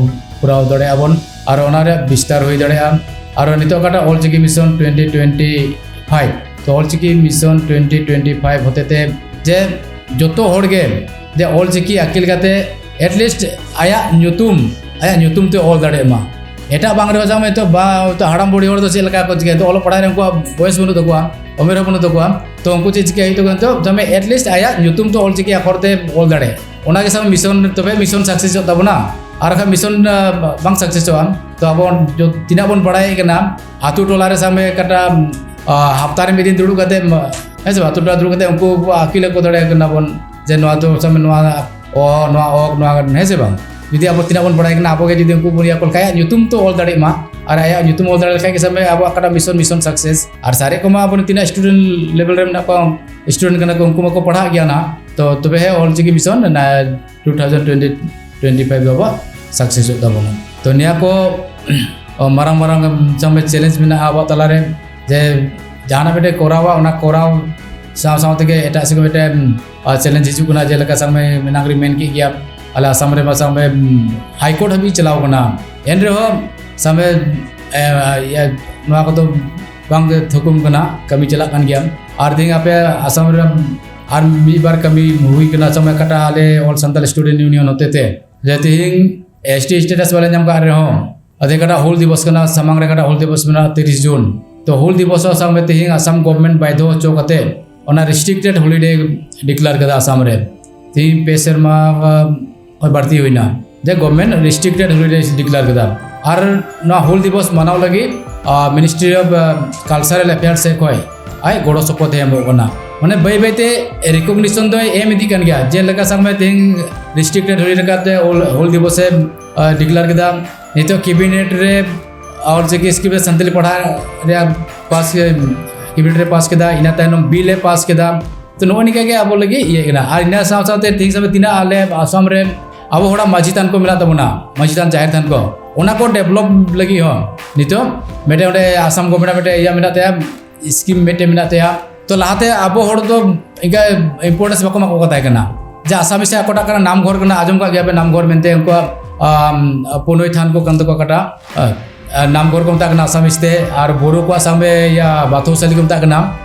ᱯᱩᱨᱟᱣ ᱫᱟᱲᱮᱭᱟᱜᱼᱟ ᱵᱚᱱ᱾ ᱟᱨ ᱚᱱᱟ ᱨᱮᱭᱟᱜ ᱵᱤᱥᱛᱟᱨ ᱦᱩᱭ ᱫᱟᱲᱮᱭᱟᱜᱼᱟ᱾ ᱟᱨ ᱱᱤᱛᱚᱜ ᱚᱠᱟᱴᱟᱜ Ol Chiki mission twenty twenty five, ᱛᱚ Ol Chiki mission twenty twenty five ᱦᱚᱛᱮ ᱛᱮ ᱡᱮ ᱡᱚᱛᱚ ᱦᱚᱲ ᱜᱮ ᱡᱮ ᱚᱞᱪᱤᱠᱤ ᱟᱹᱠᱤᱞ ᱠᱟᱛᱮ at least ᱟᱭᱟᱜ ᱧᱩᱛᱩᱢ, ᱟᱭᱟᱜ ᱧᱩᱛᱩᱢ ᱛᱮ ᱚᱞ ᱫᱟᱲᱮᱭᱟᱜ ᱢᱟ, ᱮᱴᱟᱜ ᱵᱟᱝ ᱨᱮᱦᱚᱸ ᱡᱟᱦᱟᱸ ᱱᱤᱛᱚᱜ ᱵᱟ ᱱᱤᱛᱚᱜ ᱦᱟᱲᱟᱢ ᱵᱩᱲᱦᱤ ᱦᱚᱲ ᱫᱚ ᱪᱮᱫ ᱞᱮᱠᱟ ᱠᱚ ᱪᱤᱠᱟᱹᱭᱟ? ᱱᱤᱛᱚᱜ ᱚᱞᱚᱜ ᱯᱟᱲᱦᱟᱜ ᱨᱮ ᱩᱱᱠᱩᱣᱟᱜ ᱵᱚᱭᱮᱥ ᱵᱟᱹᱱᱩᱜ ᱛᱟᱠᱚᱣᱟ, ᱩᱢᱮᱨ ᱦᱚᱸ ᱵᱟᱹᱱᱩᱜ ᱛᱟᱠᱚᱣᱟ᱾ ᱛᱚ ᱩᱱᱠᱩ ᱪᱮᱫ ᱪᱤᱠᱟᱹᱭ ᱦᱩᱭᱩᱜ ᱛᱟᱠᱚᱣᱟ? ᱱᱤᱛᱚᱜ ᱡᱟᱦᱟᱸ at least ᱟᱭᱟᱜ ᱧᱩᱛᱩᱢ ᱛᱚ ᱚᱞ ᱪᱤᱠᱤ ᱟᱠᱷᱚᱨ ᱛᱮ ᱚᱞ ᱫᱟᱲᱮᱭᱟᱜ, ᱚᱱᱟ ᱜᱮ ᱥᱟᱵ ᱢᱤᱥᱚᱱ, ᱛᱚᱵᱮ ᱢᱤᱥᱚᱱ ᱥᱟᱠᱥᱮᱥᱚᱜ ᱛᱟᱵᱚᱱᱟ᱾ ᱟᱨ ᱵᱟᱠᱷᱟᱱ ᱢᱤᱥᱚᱱ ᱵᱟᱝ ᱥᱟᱠᱥᱮᱥᱚᱜᱼᱟ᱾ ᱛᱚ ᱟᱵᱚ ᱡᱚ- ᱛᱤᱱᱟᱹᱜ ᱵᱚᱱ ᱵᱟᱲᱟᱭᱮᱫ ᱠᱟᱱᱟ, ᱟᱛᱳ ᱴᱚᱞᱟ ᱨᱮ ᱥᱟᱵ ᱢᱮ ᱚᱠᱟᱴᱟᱜ ᱦᱟᱯᱛᱟ ᱨᱮ ᱢᱤᱫ ᱫᱤᱱ ᱫᱩᱲᱩᱵ ᱠᱟᱛᱮ, ᱦᱮᱸ ᱥᱮ ᱵᱟᱝ, ᱟᱛᱳ ᱴᱚᱞᱟ ᱫᱩᱲᱩᱵ ᱠᱟᱛᱮ ᱩᱱᱠᱩ ᱟᱹᱠᱤᱞ ᱟᱠᱚ ᱫᱟᱲᱮᱭᱟᱜ ᱠᱟᱱᱟ ᱵᱚᱱ ᱡᱮ ᱱᱚᱣᱟ ᱫᱚ ᱥᱟᱵ ᱢᱮ ᱱᱚᱣᱟ ᱚ ᱱᱚᱣᱟ ᱚᱠ ᱱᱚᱣᱟ, ᱦᱮᱸ ᱥᱮ ᱵᱟᱝ? ᱡᱩᱫᱤ ᱟᱵᱚ ᱛᱤᱱᱟᱹᱜ ᱵᱚᱱ ᱵᱟᱲᱟᱭ ᱠᱟᱱᱟ, ᱟᱵᱚ ᱜᱮ ᱡᱩᱫᱤ ᱩᱱᱠᱩ ᱵᱚᱱ ᱤᱭᱟᱹ ᱠᱚ ᱞᱮᱠᱷᱟᱡ, ᱧᱩᱛᱩᱢ ᱛᱚ ᱚᱞ ᱫᱟᱲᱮᱭᱟᱜ ᱢᱟ, ᱟᱨ ᱟᱭᱟᱜ ᱧᱩᱛᱩᱢ ᱚᱞ ᱫᱟᱲᱮ ᱞᱮᱠᱷᱟᱡ ᱜᱮ ᱥᱟᱵ ᱢᱮ ᱟᱵᱚᱣᱟᱜ ᱚᱠᱟᱴᱟᱜ ᱢᱤᱥᱚᱱ, ᱢᱤᱥᱚᱱ ᱥᱟᱠᱥᱮᱥ᱾ ᱟᱨ ᱥᱟᱨᱮᱡ ᱠᱚᱢᱟ ᱟᱵᱚ ᱛᱤᱱᱟᱹᱜ ᱥᱴᱩᱰᱮᱱᱴ ᱞᱮᱵᱮᱞ ᱨᱮ ᱢᱮᱱᱟᱜ ᱠᱚᱣᱟ, ᱥᱴᱩᱰᱮᱱᱴ ᱠᱟᱱᱟ ᱠᱚ, ᱩᱱᱠᱩ ᱢᱟᱠᱚ ᱯᱟᱲᱦᱟᱜ ᱜᱮᱭᱟ ᱱᱟᱦᱟᱜ᱾ ᱛᱚ ᱛᱚᱵᱮ ᱦᱮᱸ, Ol Chiki mission two thousand twenty twenty five ᱨᱮ ᱟᱵᱚᱣᱟᱜ ᱥᱟᱠᱥᱮᱥᱚᱜ ᱛᱟᱵᱚᱱᱟ᱾ ᱛᱚ ᱱᱤᱭᱟᱹ ᱠᱚ ᱢᱟᱨᱟᱝ ᱢᱟᱨᱟᱝ ᱥᱟᱵ ᱢᱮ ᱪᱮᱞᱮᱧᱡᱽ ᱢᱮᱱᱟᱜᱼᱟ ᱟᱵᱚᱣᱟᱜ ᱛᱟᱞᱟᱨᱮ, ᱡᱮ ᱡᱟᱦᱟᱱᱟᱜ ᱢᱤᱫᱴᱮᱡ ᱠᱚᱨᱟᱣᱟ, ᱚᱱᱟ ᱠᱚᱨᱟᱣ ᱥᱟᱶ ᱥᱟᱶ ᱛᱮᱜᱮ ᱮᱴᱟᱜ ᱥᱮᱫ ᱠᱷᱚᱱ ᱢᱤᱫᱴᱮᱱ ᱪᱮᱞᱮᱧᱡᱽ ᱦᱤᱡᱩᱜ ᱠᱟᱱᱟ᱾ ᱡᱮᱞᱮᱠᱟ ᱥᱟᱵ ᱢᱮ ᱢᱮᱱᱟᱝ ᱨᱮᱧ ᱢᱮᱱ ᱠᱮᱫ ᱜᱮᱭᱟ, ᱟᱞᱮ ᱟᱥᱟᱢ ᱨᱮ ᱥᱟᱵ ᱢᱮ ᱦᱟᱭ ᱠᱳᱨᱴ ᱦᱟᱹᱵᱤᱡ ᱪᱟᱞᱟᱣ ᱠᱟᱱᱟ᱾ ᱮᱱ ᱨᱮᱦᱚᱸ ᱥᱟᱵ ᱢᱮ ᱮ, ᱤᱭᱟᱹ, ᱱᱚᱣᱟ ᱠᱚᱫᱚ ᱵᱟᱝ ᱛᱷᱩᱠᱩᱢ ᱠᱟᱱᱟ, ᱠᱟᱹᱢᱤ ᱪᱟᱞᱟᱜ ᱠᱟᱱ ᱜᱮᱭᱟ᱾ ᱟᱨ ᱛᱮᱦᱮᱧ ᱟᱯᱮ ᱟᱥᱟᱢ ᱨᱮ ᱟᱨ ᱢᱤᱫ ᱵᱟᱨ ᱠᱟᱹᱢᱤ ᱦᱩᱭ ᱠᱟᱱᱟ, ᱥᱟᱵ ᱢᱮ ᱚᱠᱟᱴᱟᱜ ᱟᱞᱮ All Santal Student Union ᱦᱚᱛᱮ ᱛᱮ, ᱡᱮ ᱛᱮᱦᱮᱧ ᱮᱥ ᱴᱤ ᱥᱴᱮᱴᱟᱥ ᱵᱟᱞᱮ ᱧᱟᱢ ᱠᱟᱜ ᱨᱮᱦᱚᱸ, ᱟᱫᱚ ᱚᱠᱟᱴᱟᱜ ᱦᱩᱞ ᱫᱤᱵᱚᱥ ᱠᱟᱱᱟ, ᱥᱟᱢᱟᱝ ᱨᱮ ᱚᱠᱟᱴᱟᱜ ᱦᱩᱞ ᱫᱤᱵᱚᱥ ᱢᱮᱱᱟᱜᱼᱟ ᱛᱤᱨᱤᱥ ᱡᱩᱱ, ᱛᱚ ᱦᱩᱞ ᱫᱤᱵᱚᱥ ᱦᱚᱸ ᱥᱟᱵ ᱢᱮ ᱛᱮᱦᱮᱧ ᱟᱥᱟᱢ ᱜᱚᱵᱷᱢᱮᱱᱴ ᱵᱟᱫᱽᱫᱷᱚ ᱦᱚᱪᱚ ᱠᱟᱛᱮ ᱚᱱᱟ ᱨᱮᱥᱴᱨᱤᱠᱴᱮᱰ ᱦᱚᱞᱤᱰᱮ ᱰᱤᱠᱞᱮᱭᱟᱨ ᱠᱟᱫᱟ ᱟᱥᱟᱢ ᱨᱮ᱾ ᱛᱮᱦᱮᱧ ᱯᱮ ᱥᱮᱨᱢᱟ ᱵᱟᱹᱲᱛᱤ ᱦᱩᱭᱱᱟ, ᱡᱮ ᱜᱚᱵᱷᱢᱮᱱᱴ ᱨᱮᱥᱴᱨᱤᱠᱴᱮᱰ ᱦᱚᱞᱤᱰᱮ ᱰᱤᱠᱞᱮᱭᱟᱨ ᱠᱮᱫᱟ᱾ ᱟᱨ ᱱᱚᱣᱟ ᱦᱩᱞ ᱫᱤᱵᱚᱥ ᱢᱟᱱᱟᱣ ᱞᱟᱹᱜᱤᱫ ᱢᱤᱱᱤᱥᱴᱨᱤ ᱚᱯᱷ ᱠᱟᱞᱪᱟᱨᱟᱞ ᱮᱯᱷᱮᱭᱟᱨᱥ ᱥᱮᱫ ᱠᱷᱚᱱ ᱟᱡ ᱜᱚᱲᱚ ᱥᱚᱯᱚᱦᱚᱫ ᱮ ᱮᱢᱚᱜ ᱠᱟᱱᱟ᱾ ᱢᱟᱱᱮ ᱵᱟᱹᱭ ᱵᱟᱹᱭᱛᱮ ᱨᱤᱠᱚᱜᱱᱤᱥᱚᱱ ᱫᱚᱭ ᱮᱢ ᱤᱫᱤᱜ ᱠᱟᱱ ᱜᱮᱭᱟ᱾ ᱡᱮᱞᱮᱠᱟ ᱥᱟᱵ ᱢᱮ ᱛᱮᱦᱮᱧ ᱨᱮᱥᱴᱨᱤᱠᱴᱮᱰ ᱦᱩᱭ ᱞᱮᱠᱟᱛᱮ ᱦᱩᱞ, ᱦᱩᱞ ᱫᱤᱵᱚᱥ ᱮ ᱰᱤᱠᱞᱮᱭᱟᱨ ᱠᱮᱫᱟ᱾ ᱱᱤᱛᱚᱜ ᱠᱮᱵᱤᱱᱮᱴ ᱨᱮ ᱚᱞᱪᱤᱠᱤ ᱥᱠᱨᱤᱯᱴ ᱨᱮ ᱥᱟᱱᱛᱟᱲᱤ ᱯᱟᱲᱦᱟᱜ ᱨᱮᱭᱟᱜ ᱯᱟᱥ, ᱠᱮᱵᱤᱱᱮᱴ ᱨᱮ ᱯᱟᱥ ᱠᱮᱫᱟ, ᱤᱱᱟᱹ ᱛᱟᱭᱱᱚᱢ ᱵᱤᱞ ᱮ ᱯᱟᱥ ᱠᱮᱫᱟ᱾ ᱛᱚ ᱱᱚᱜᱼᱚ ᱱᱤᱝᱠᱟ ᱜᱮ ᱟᱵᱚ ᱞᱟᱹᱜᱤᱫ ᱤᱭᱟᱹ ᱠᱟᱱᱟ᱾ ᱟᱨ ᱤᱱᱟᱹ ᱥᱟᱶ ᱥᱟᱶᱛᱮ ᱛᱮᱦᱮᱧ ᱥᱟᱵ ᱢᱮ ᱛᱤᱱᱟᱹᱜ ᱟᱞᱮ ᱟᱥᱟᱢ ᱨᱮ ᱟᱵᱚ ᱦᱚᱲᱟᱜ ᱢᱟᱹᱡᱷᱤ ᱛᱷᱟᱱ ᱠᱚ ᱢᱮᱱᱟᱜ ᱛᱟᱵᱚᱱᱟ, ᱢᱟᱹᱡᱷᱤ ᱛᱷᱟᱱ, ᱡᱟᱦᱮᱨ ᱛᱷᱟᱱ ᱠᱚ, ᱚᱱᱟ ᱠᱚ ᱰᱮᱵᱷᱞᱚᱯ ᱞᱟᱹᱜᱤᱫ ᱦᱚᱸ ᱱᱤᱛᱚᱜ ᱢᱤᱫᱴᱮᱱ ᱚᱸᱰᱮ ᱟᱥᱟᱢ ᱜᱚᱵᱷᱢᱮᱱᱴ ᱢᱤᱫᱴᱮᱱ ᱤᱭᱟᱹ ᱢᱮᱱᱟᱜ ᱛᱟᱭᱟ, ᱥᱠᱤᱢ ᱢᱤᱫᱴᱮᱱ ᱢᱮᱱᱟᱜ ᱛᱟᱭᱟ᱾ ᱛᱚ ᱞᱟᱦᱟᱛᱮ ᱟᱵᱚ ᱦᱚᱲ ᱫᱚ ᱤᱱᱠᱟ ᱤᱢᱯᱚᱨᱴᱮᱱᱥ ᱵᱟᱠᱚ ᱮᱢᱟ ᱠᱚ ᱛᱟᱦᱮᱸ ᱠᱟᱱᱟ, ᱡᱮ ᱟᱥᱟᱢᱤᱥ ᱨᱮ ᱚᱠᱟᱴᱟᱜ ᱠᱟᱱᱟ ᱱᱟᱢᱜᱷᱚᱨ ᱠᱟᱱᱟ, ᱟᱸᱡᱚᱢ ᱠᱟᱜ ᱜᱮᱭᱟ ᱯᱮ ᱱᱟᱢᱜᱷᱚᱨ ᱢᱮᱱᱛᱮ, ᱩᱱᱠᱩᱣᱟᱜ ᱟᱢ, ᱯᱩᱱᱟᱹᱭ ᱛᱷᱟᱱ ᱠᱚ ᱠᱟᱱ ᱛᱟᱠᱚᱣᱟ ᱚᱠᱟᱴᱟᱜ, ᱟᱨ ᱱᱟᱢᱜᱷᱚᱨ ᱠᱚ ᱢᱮᱛᱟᱜ ᱠᱟᱱᱟ ᱟᱥᱟᱢᱤᱥ ᱛᱮ, ᱟᱨ ᱵᱳᱨᱳ ᱠᱚᱣᱟᱜ ᱥᱟᱵ ᱢᱮ ᱤᱭᱟᱹ ᱵᱟᱛᱷᱳᱥᱟᱞᱤ ᱠᱚ ᱢᱮᱛᱟᱜ ᱠᱟᱱᱟ᱾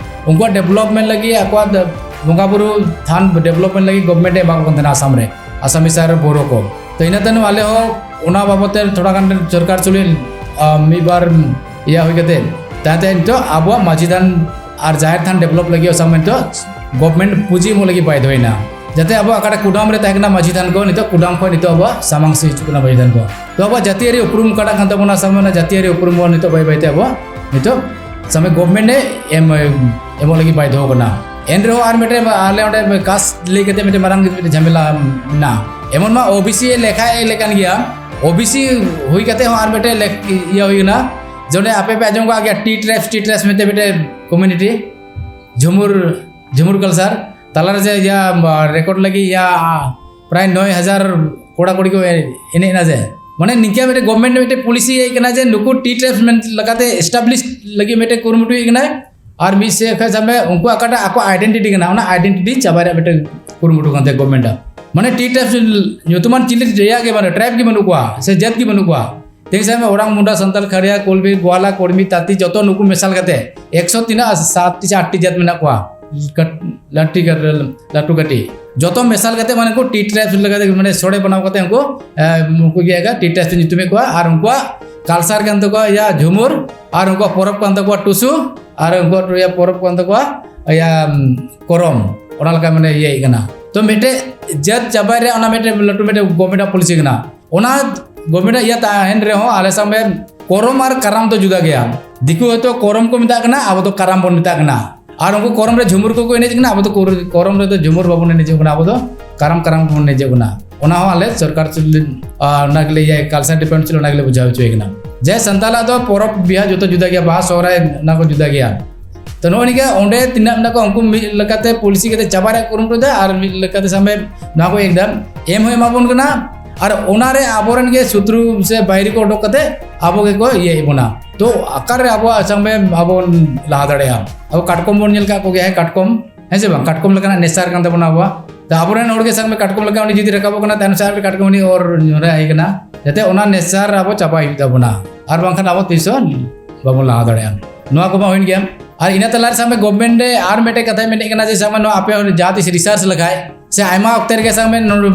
ᱩᱱᱠᱩᱣᱟᱜ ᱰᱮᱵᱷᱞᱚᱯᱢᱮᱱᱴ ᱞᱟᱹᱜᱤᱫ, ᱟᱠᱚᱣᱟᱜ ᱫ-, ᱵᱚᱸᱜᱟ ᱵᱩᱨᱩ ᱛᱷᱟᱱ ᱰᱮᱵᱷᱞᱚᱯᱢᱮᱱᱴ ᱞᱟᱹᱜᱤᱫ ᱜᱚᱵᱷᱢᱮᱱᱴ ᱮ ᱮᱢᱟ ᱠᱚ ᱠᱟᱱ ᱛᱟᱦᱮᱱᱟ ᱟᱥᱟᱢ ᱨᱮ, ᱟᱥᱟᱢᱤᱥ ᱟᱨ ᱵᱳᱨᱳ ᱠᱚ᱾ ᱛᱚ ᱤᱱᱟᱹ ᱛᱟᱭᱱᱚᱢ ᱟᱞᱮ ᱦᱚᱸ ᱚᱱᱟ ᱵᱟᱵᱚᱛ ᱛᱮ ᱛᱷᱚᱲᱟ ᱜᱟᱱ ᱥᱚᱨᱠᱟᱨ ᱥᱩᱞᱤᱱ ᱢᱤᱫ ᱵᱟᱨ ᱤᱭᱟᱹ ᱦᱩᱭ ᱠᱟᱛᱮ, ᱛᱟᱭᱚᱢᱛᱮ ᱱᱤᱛᱚᱜ ᱟᱵᱚᱣᱟᱜ ᱢᱟᱹᱡᱷᱤ ᱛᱷᱟᱱ ᱟᱨ ᱡᱟᱦᱮᱨ ᱛᱷᱟᱱ ᱰᱮᱵᱷᱞᱚᱯ ᱞᱟᱹᱜᱤᱫ ᱥᱟᱢᱟᱝ ᱱᱤᱛᱚᱜ ᱜᱚᱵᱷᱢᱮᱱᱴ ᱯᱩᱸᱡᱤ ᱮᱢᱚᱜ ᱞᱟᱹᱜᱤᱫ ᱵᱟᱫᱷᱭᱚᱭᱮᱱᱟ᱾ ᱡᱟᱛᱮ ᱟᱵᱚ ᱚᱠᱟᱴᱟᱜ ᱠᱩᱰᱟᱢ ᱨᱮ ᱛᱟᱦᱮᱸ ᱠᱟᱱᱟ ᱢᱟᱹᱡᱷᱤ ᱛᱷᱟᱱ ᱠᱚ, ᱱᱤᱛᱚᱜ ᱠᱩᱰᱟᱢ ᱠᱷᱚᱱ ᱱᱤᱛᱚᱜ ᱟᱵᱚᱣᱟᱜ ᱥᱟᱢᱟᱝ ᱥᱮᱫ ᱦᱤᱡᱩᱜ ᱠᱟᱱᱟ ᱢᱟᱹᱡᱷᱤ ᱛᱷᱟᱱ ᱠᱚ᱾ ᱛᱚ ᱟᱵᱚᱣᱟᱜ ᱡᱟᱹᱛᱤᱭᱟᱹᱨᱤ ᱩᱯᱨᱩᱢ ᱚᱠᱟᱴᱟᱜ ᱠᱟᱱ ᱛᱟᱵᱚᱱᱟ, ᱥᱟᱢᱟᱝ ᱨᱮᱱᱟᱜ ᱡᱟᱹᱛᱤᱭᱟᱹᱨᱤ ᱩᱯᱨᱩᱢ ᱵᱚᱱ ᱱᱤᱛᱚᱜ ᱵᱟᱹᱭ ᱵᱟᱹᱭᱛᱮ ᱟᱵᱚ ᱱᱤᱛᱚᱜ ᱥᱟᱢᱟᱝ ᱜᱚᱵᱷᱢᱮᱱᱴ ᱮ ᱮᱢ, ᱮᱢᱚᱜ ᱞᱟᱹᱜᱤᱫ ᱵᱟᱫᱷᱭᱚ ᱠᱟᱱᱟ᱾ ᱮᱱ ᱨᱮᱦᱚᱸ ᱟᱨ ᱢᱤᱫᱴᱮᱱ ᱟᱞᱮ ᱚᱸᱰᱮ ᱠᱟᱥᱴ ᱞᱟᱹᱭ ᱠᱟᱛᱮ ᱢᱤᱫᱴᱮᱱ ᱢᱟᱨᱟᱝ ᱡᱷᱟᱢᱮᱞᱟ ᱢᱮᱱᱟᱜᱼᱟ᱾ ᱮᱢᱚᱱ ᱢᱟ ᱳᱵᱤᱥᱤ ᱮ ᱞᱮᱠᱷᱟ ᱮ ᱞᱮᱠᱟᱱ ᱜᱮᱭᱟ, ᱳᱵᱤᱥᱤ ᱦᱩᱭ ᱠᱟᱛᱮ ᱦᱚᱸ ᱟᱨ ᱢᱤᱫᱴᱮᱱ ᱞᱮᱠ-, ᱤᱭᱟᱹ ᱦᱩᱭ ᱠᱟᱱᱟ᱾ ᱡᱮ ᱚᱸᱰᱮ ᱟᱯᱮ ᱯᱮ ᱟᱸᱡᱚᱢ ᱠᱟᱜ ᱜᱮᱭᱟ ᱴᱤ ᱴᱨᱟᱭᱵᱥ, ᱴᱤ ᱴᱨᱟᱭᱵᱥ ᱢᱮᱱᱛᱮ ᱢᱤᱫᱴᱮᱱ ᱠᱚᱢᱤᱭᱩᱱᱤᱴᱤ, ᱡᱷᱩᱢᱩᱨ, ᱡᱷᱩᱢᱩᱨ ᱠᱟᱞᱪᱟᱨ ᱛᱟᱞᱟᱨᱮ ᱡᱮ ᱤᱭᱟᱹ ᱨᱮᱠᱚᱨᱰ ᱞᱟᱹᱜᱤᱫ ᱤᱭᱟᱹ ᱯᱨᱟᱭ ᱱᱚᱭ ᱦᱟᱡᱟᱨ ᱠᱚᱲᱟ ᱠᱩᱲᱤ ᱠᱚ ᱮᱱᱮᱡ ᱮᱱᱟ ᱡᱮ, ᱢᱟᱱᱮ ᱱᱤᱝᱠᱟᱹ ᱢᱤᱫᱴᱮᱱ ᱜᱚᱵᱷᱢᱮᱱᱴ ᱢᱤᱫᱴᱮᱱ ᱯᱚᱞᱤᱥᱤ ᱦᱮᱡ ᱠᱟᱱᱟ ᱡᱮ ᱱᱩᱠᱩ ᱴᱤ ᱴᱨᱟᱭᱵᱥ ᱢᱮᱱ ᱞᱮᱠᱟᱛᱮ ᱮᱥᱴᱟᱵᱞᱤᱥ ᱞᱟᱹᱜᱤᱫ ᱢᱤᱫᱴᱮᱱ ᱠᱩᱨᱩᱢᱩᱴᱩ ᱦᱮᱡ ᱠᱟᱱᱟᱭ᱾ ᱟᱨ ᱢᱤᱫ ᱥᱮᱫ ᱠᱷᱚᱱ ᱥᱟᱵ ᱢᱮ ᱩᱱᱠᱩ ᱚᱠᱟᱴᱟᱜ ᱟᱠᱚ ᱟᱭᱰᱮᱱᱴᱤᱴᱤ ᱠᱟᱱᱟ, ᱚᱱᱟ ᱟᱭᱰᱮᱱᱴᱤᱴᱤ ᱪᱟᱵᱟᱭ ᱨᱮᱭᱟᱜ ᱢᱤᱫᱴᱮᱱ ᱠᱩᱨᱩᱢᱩᱴᱩ ᱠᱟᱱ ᱛᱟᱭᱟ ᱜᱚᱵᱷᱢᱮᱱᱴ ᱟᱜ᱾ ᱢᱟᱱᱮ ᱴᱤ ᱴᱨᱟᱭᱵᱥ ᱧᱩᱛᱩᱢᱟᱱ ᱪᱤᱞᱤ ᱨᱮᱭᱟᱜ ᱜᱮ ᱵᱟᱹᱱᱩᱜ, ᱴᱨᱟᱭᱤᱵ ᱜᱮ ᱵᱟᱹᱱᱩᱜ ᱠᱚᱣᱟ ᱥᱮ ᱡᱟᱹᱛ ᱜᱮ ᱵᱟᱹᱱᱩᱜ ᱠᱚᱣᱟ᱾ ᱛᱮᱦᱮᱧ ᱥᱟᱵ ᱢᱮ ᱳᱨᱟᱝ, ᱢᱩᱱᱰᱟ, ᱥᱟᱱᱛᱟᱞ, ᱠᱷᱟᱲᱭᱟ, ᱠᱩᱲᱢᱤ, ᱜᱳᱣᱟᱞᱟ, ᱠᱚᱨᱢᱤ, ᱛᱟᱹᱛᱤ, ᱡᱚᱛᱚ ᱱᱩᱠᱩ ᱢᱮᱥᱟᱞ ᱠᱟᱛᱮ ᱮᱠᱥᱚ ᱛᱤᱱᱟᱹᱜ, ᱥᱟᱛ ᱥᱮ ᱟᱴᱴᱤ ᱡᱟᱹᱛ ᱢᱮᱱᱟᱜ ᱠᱚᱣᱟ᱾ ᱠᱟᱹᱴ-, ᱞᱟᱹᱴᱩ ᱠᱟᱹᱴ-, ᱞᱟᱹᱴᱩ ᱠᱟᱹᱴᱤᱡ ᱡᱚᱛᱚ ᱢᱮᱥᱟᱞ ᱠᱟᱛᱮ ᱢᱟᱱᱮ ᱩᱱᱠᱩ ᱴᱤ ᱴᱨᱟᱭᱵᱥ ᱞᱮᱠᱟᱛᱮ ᱢᱟᱱᱮ ᱥᱚᱲᱮ ᱵᱮᱱᱟᱣ ᱠᱟᱛᱮ ᱩᱱᱠᱩ, ᱮ, ᱩᱱᱠᱩ ᱜᱮ ᱴᱤ ᱴᱨᱟᱭᱵᱥ ᱧᱩᱛᱩᱢᱮᱫ ᱠᱚᱣᱟ᱾ ᱟᱨ ᱩᱱᱠᱩᱣᱟᱜ ᱠᱟᱞᱪᱟᱨ ᱠᱟᱱ ᱛᱟᱠᱚᱣᱟ ᱤᱭᱟᱹ ᱡᱷᱩᱢᱩᱨ, ᱟᱨ ᱩᱱᱠᱩᱣᱟᱜ ᱯᱚᱨᱚᱵᱽ ᱠᱟᱱ ᱛᱟᱠᱚᱣᱟ ᱴᱩᱥᱩ, ᱟᱨ ᱩᱱᱠᱩᱣᱟᱜ ᱤᱭᱟᱹ ᱯᱚᱨᱚᱵᱽ ᱠᱟᱱ ᱛᱟᱠᱚᱣᱟ ᱤᱭᱟᱹ, ᱩᱢ, ᱠᱚᱨᱚᱢ᱾ ᱚᱱᱟ ᱞᱮᱠᱟ ᱢᱟᱱᱮ ᱤᱭᱟᱹᱭ ᱠᱟᱱᱟ᱾ ᱛᱚ ᱢᱤᱫᱴᱮᱡ ᱡᱟᱹᱛ ᱪᱟᱵᱟᱭ ᱨᱮᱭᱟᱜ ᱚᱱᱟ ᱢᱤᱫᱴᱮᱡ ᱞᱟᱹᱴᱩ ᱢᱤᱫᱴᱮᱡ ᱜᱚᱵᱷᱢᱮᱱᱴ ᱟᱜ ᱯᱚᱞᱤᱥᱤ ᱠᱟᱱᱟ᱾ ᱚᱱᱟ ᱜᱚᱵᱷᱢᱮᱱᱴ ᱟᱜ ᱤᱭᱟᱹ ᱛᱟᱦᱮᱱ ᱨᱮᱦᱚᱸ ᱟᱞᱮ ᱥᱟᱵ ᱢᱮ ᱠᱚᱨᱚᱢ ᱟᱨ ᱠᱟᱨᱟᱢ ᱫᱚ ᱡᱩᱫᱟ ᱜᱮᱭᱟ᱾ ᱫᱤᱠᱩ ᱦᱚᱭᱛᱳ ᱠᱚᱨᱚᱢ ᱠᱚ ᱢᱮᱛᱟᱜ ᱠᱟᱱᱟ, ᱟᱵᱚ ᱫᱚ ᱠᱟᱨᱟᱢ ᱵᱚᱱ ᱢᱮᱛᱟᱜ ᱠᱟᱱᱟ᱾ ᱟᱨ ᱩᱱᱠᱩ ᱠᱚᱨᱚᱢ ᱨᱮ ᱡᱷᱩᱢᱩᱨ ᱠᱚᱠᱚ ᱮᱱᱮᱡ ᱠᱟᱱᱟ, ᱟᱵᱚ ᱫᱚ ᱠᱚᱨ-, ᱠᱚᱨᱚᱢ ᱨᱮᱫᱚ ᱡᱷᱩᱢᱩᱨ ᱵᱟᱵᱚᱱ ᱮᱱᱮᱡᱚᱜ ᱠᱟᱱᱟ, ᱟᱵᱚ ᱫᱚ ᱠᱟᱨᱟᱢ, ᱠᱟᱨᱟᱢ ᱵᱚᱱ ᱮᱱᱮᱡᱚᱜ ᱠᱟᱱᱟ᱾ ᱚᱱᱟ ᱦᱚᱸ ᱟᱞᱮ ᱥᱚᱨᱠᱟᱨ ᱥᱮᱫ ᱞᱮ, ᱟ, ᱚᱱᱟ ᱜᱮᱞᱮ ᱤᱭᱟᱹ ᱠᱟᱞᱪᱟᱨ ᱰᱤᱯᱟᱨᱴᱢᱮᱱᱴ ᱥᱮᱫ ᱚᱱᱟ ᱜᱮᱞᱮ ᱵᱩᱡᱷᱟᱹᱣ ᱦᱚᱪᱚᱭᱮ ᱠᱟᱱᱟ᱾ ᱡᱮ ᱥᱟᱱᱛᱟᱲᱟᱜ ᱫᱚ ᱯᱚᱨᱚᱵᱽ ᱵᱤᱦᱟ ᱡᱚᱛᱚ ᱡᱩᱫᱟ ᱜᱮᱭᱟ, ᱵᱟᱦᱟ ᱥᱚᱦᱨᱟᱭ ᱚᱱᱟ ᱠᱚ ᱡᱩᱫᱟ ᱜᱮᱭᱟ᱾ ᱛᱚ ᱱᱚᱜᱼᱚᱭ ᱱᱤᱝᱠᱟ ᱚᱸᱰᱮ ᱛᱤᱱᱟᱹᱜ ᱢᱮᱱᱟᱜ ᱠᱚᱣᱟ ᱩᱱᱠᱩ ᱢᱤᱫ ᱞᱮᱠᱟᱛᱮ ᱯᱚᱞᱤᱥᱤ ᱠᱟᱛᱮ ᱪᱟᱵᱟ ᱨᱮᱭᱟᱜ ᱠᱩᱨᱩᱢᱩᱴᱩᱭ ᱫᱟ, ᱟᱨ ᱢᱤᱫ ᱞᱮᱠᱟᱛᱮ ᱥᱟᱵ ᱢᱮ ᱱᱚᱣᱟ ᱠᱚ ᱮᱠᱫᱚᱢ ᱮᱢ ᱦᱚᱸ ᱮᱢᱟ ᱵᱚᱱ ᱠᱟᱱᱟ᱾ ᱟᱨ ᱚᱱᱟᱨᱮ ᱟᱵᱚᱨᱮᱱ ᱜᱮ ᱥᱩᱛᱨᱩ ᱥᱮ ᱵᱟᱭᱨᱤ ᱠᱚ ᱚᱰᱚᱠ ᱠᱟᱛᱮ ᱟᱵᱚ ᱜᱮᱠᱚ ᱤᱭᱟᱹᱭᱮᱫ ᱵᱚᱱᱟ᱾ ᱛᱚ ᱚᱠᱟᱨᱮ ᱟᱵᱚᱣᱟᱜ ᱥᱟᱵ ᱢᱮ ᱟᱵᱚ ᱵᱚᱱ ᱞᱟᱦᱟ ᱫᱟᱲᱮᱭᱟᱜᱼᱟ? ᱟᱵᱚ ᱠᱟᱴᱠᱚᱢ ᱵᱚᱱ ᱧᱮᱞ ᱠᱟᱜ ᱠᱚᱜᱮᱭᱟ, ᱦᱮᱸ ᱠᱟᱴᱠᱚᱢ, ᱦᱮᱸ ᱥᱮ ᱵᱟᱝ? ᱠᱟᱴᱠᱚᱢ ᱞᱮᱠᱟᱱᱟᱜ ᱱᱮᱥᱟᱨ ᱠᱟᱱ ᱛᱟᱵᱚᱱᱟ ᱟᱵᱚᱣᱟᱜ᱾ ᱛᱚ ᱟᱵᱚᱨᱮᱱ ᱦᱚᱲ ᱜᱮ ᱥᱟᱵ ᱢᱮ ᱠᱟᱴᱠᱚᱢ ᱞᱮᱠᱟ ᱩᱱᱤ ᱡᱩᱫᱤ ᱨᱟᱠᱟᱵᱚᱜ ᱠᱟᱱᱟ, ᱛᱟᱭᱚᱢ ᱥᱮᱫ ᱟᱨ ᱠᱟᱴᱠᱚᱢ ᱩᱱᱤ ᱚᱨ ᱧᱩᱨᱦᱟᱹ ᱟᱭ ᱠᱟᱱᱟ, ᱡᱟᱛᱮ ᱚᱱᱟ ᱱᱮᱥᱟᱨ ᱟᱵᱚ ᱪᱟᱵᱟᱭ ᱦᱩᱭᱩᱜ ᱛᱟᱵᱚᱱᱟ, ᱟᱨ ᱵᱟᱝᱠᱷᱟᱱ ᱟᱵᱚ ᱛᱤᱥ ᱦᱚᱸ ᱵᱟᱵᱚᱱ ᱞᱟᱦᱟ ᱫᱟᱲᱮᱭᱟᱜᱼᱟ᱾ ᱱᱚᱣᱟ ᱠᱚᱢᱟ ᱦᱩᱭᱮᱱ ᱜᱮᱭᱟ᱾ ᱟᱨ ᱤᱱᱟᱹ ᱛᱟᱞᱟᱨᱮ ᱥᱟᱵ ᱢᱮ ᱜᱚᱵᱷᱢᱮᱱᱴ ᱨᱮ ᱟᱨ ᱢᱤᱫᱴᱮᱡ ᱠᱟᱛᱷᱟᱭ ᱢᱮᱱᱮᱫ ᱠᱟᱱᱟ ᱡᱮ ᱥᱟᱵ ᱢᱮ ᱱᱚᱣᱟ ᱟᱯᱮ ᱦᱚᱸ ᱡᱟᱦᱟᱸ ᱛᱤᱥ ᱨᱤᱥᱟᱨᱪ ᱞᱮᱠᱷᱟᱡ ᱥᱮ ᱟᱭᱢᱟ ᱚᱠᱛᱮ ᱨᱮᱜᱮ ᱥᱟᱵ ᱢᱮ ᱱᱚᱰᱮ,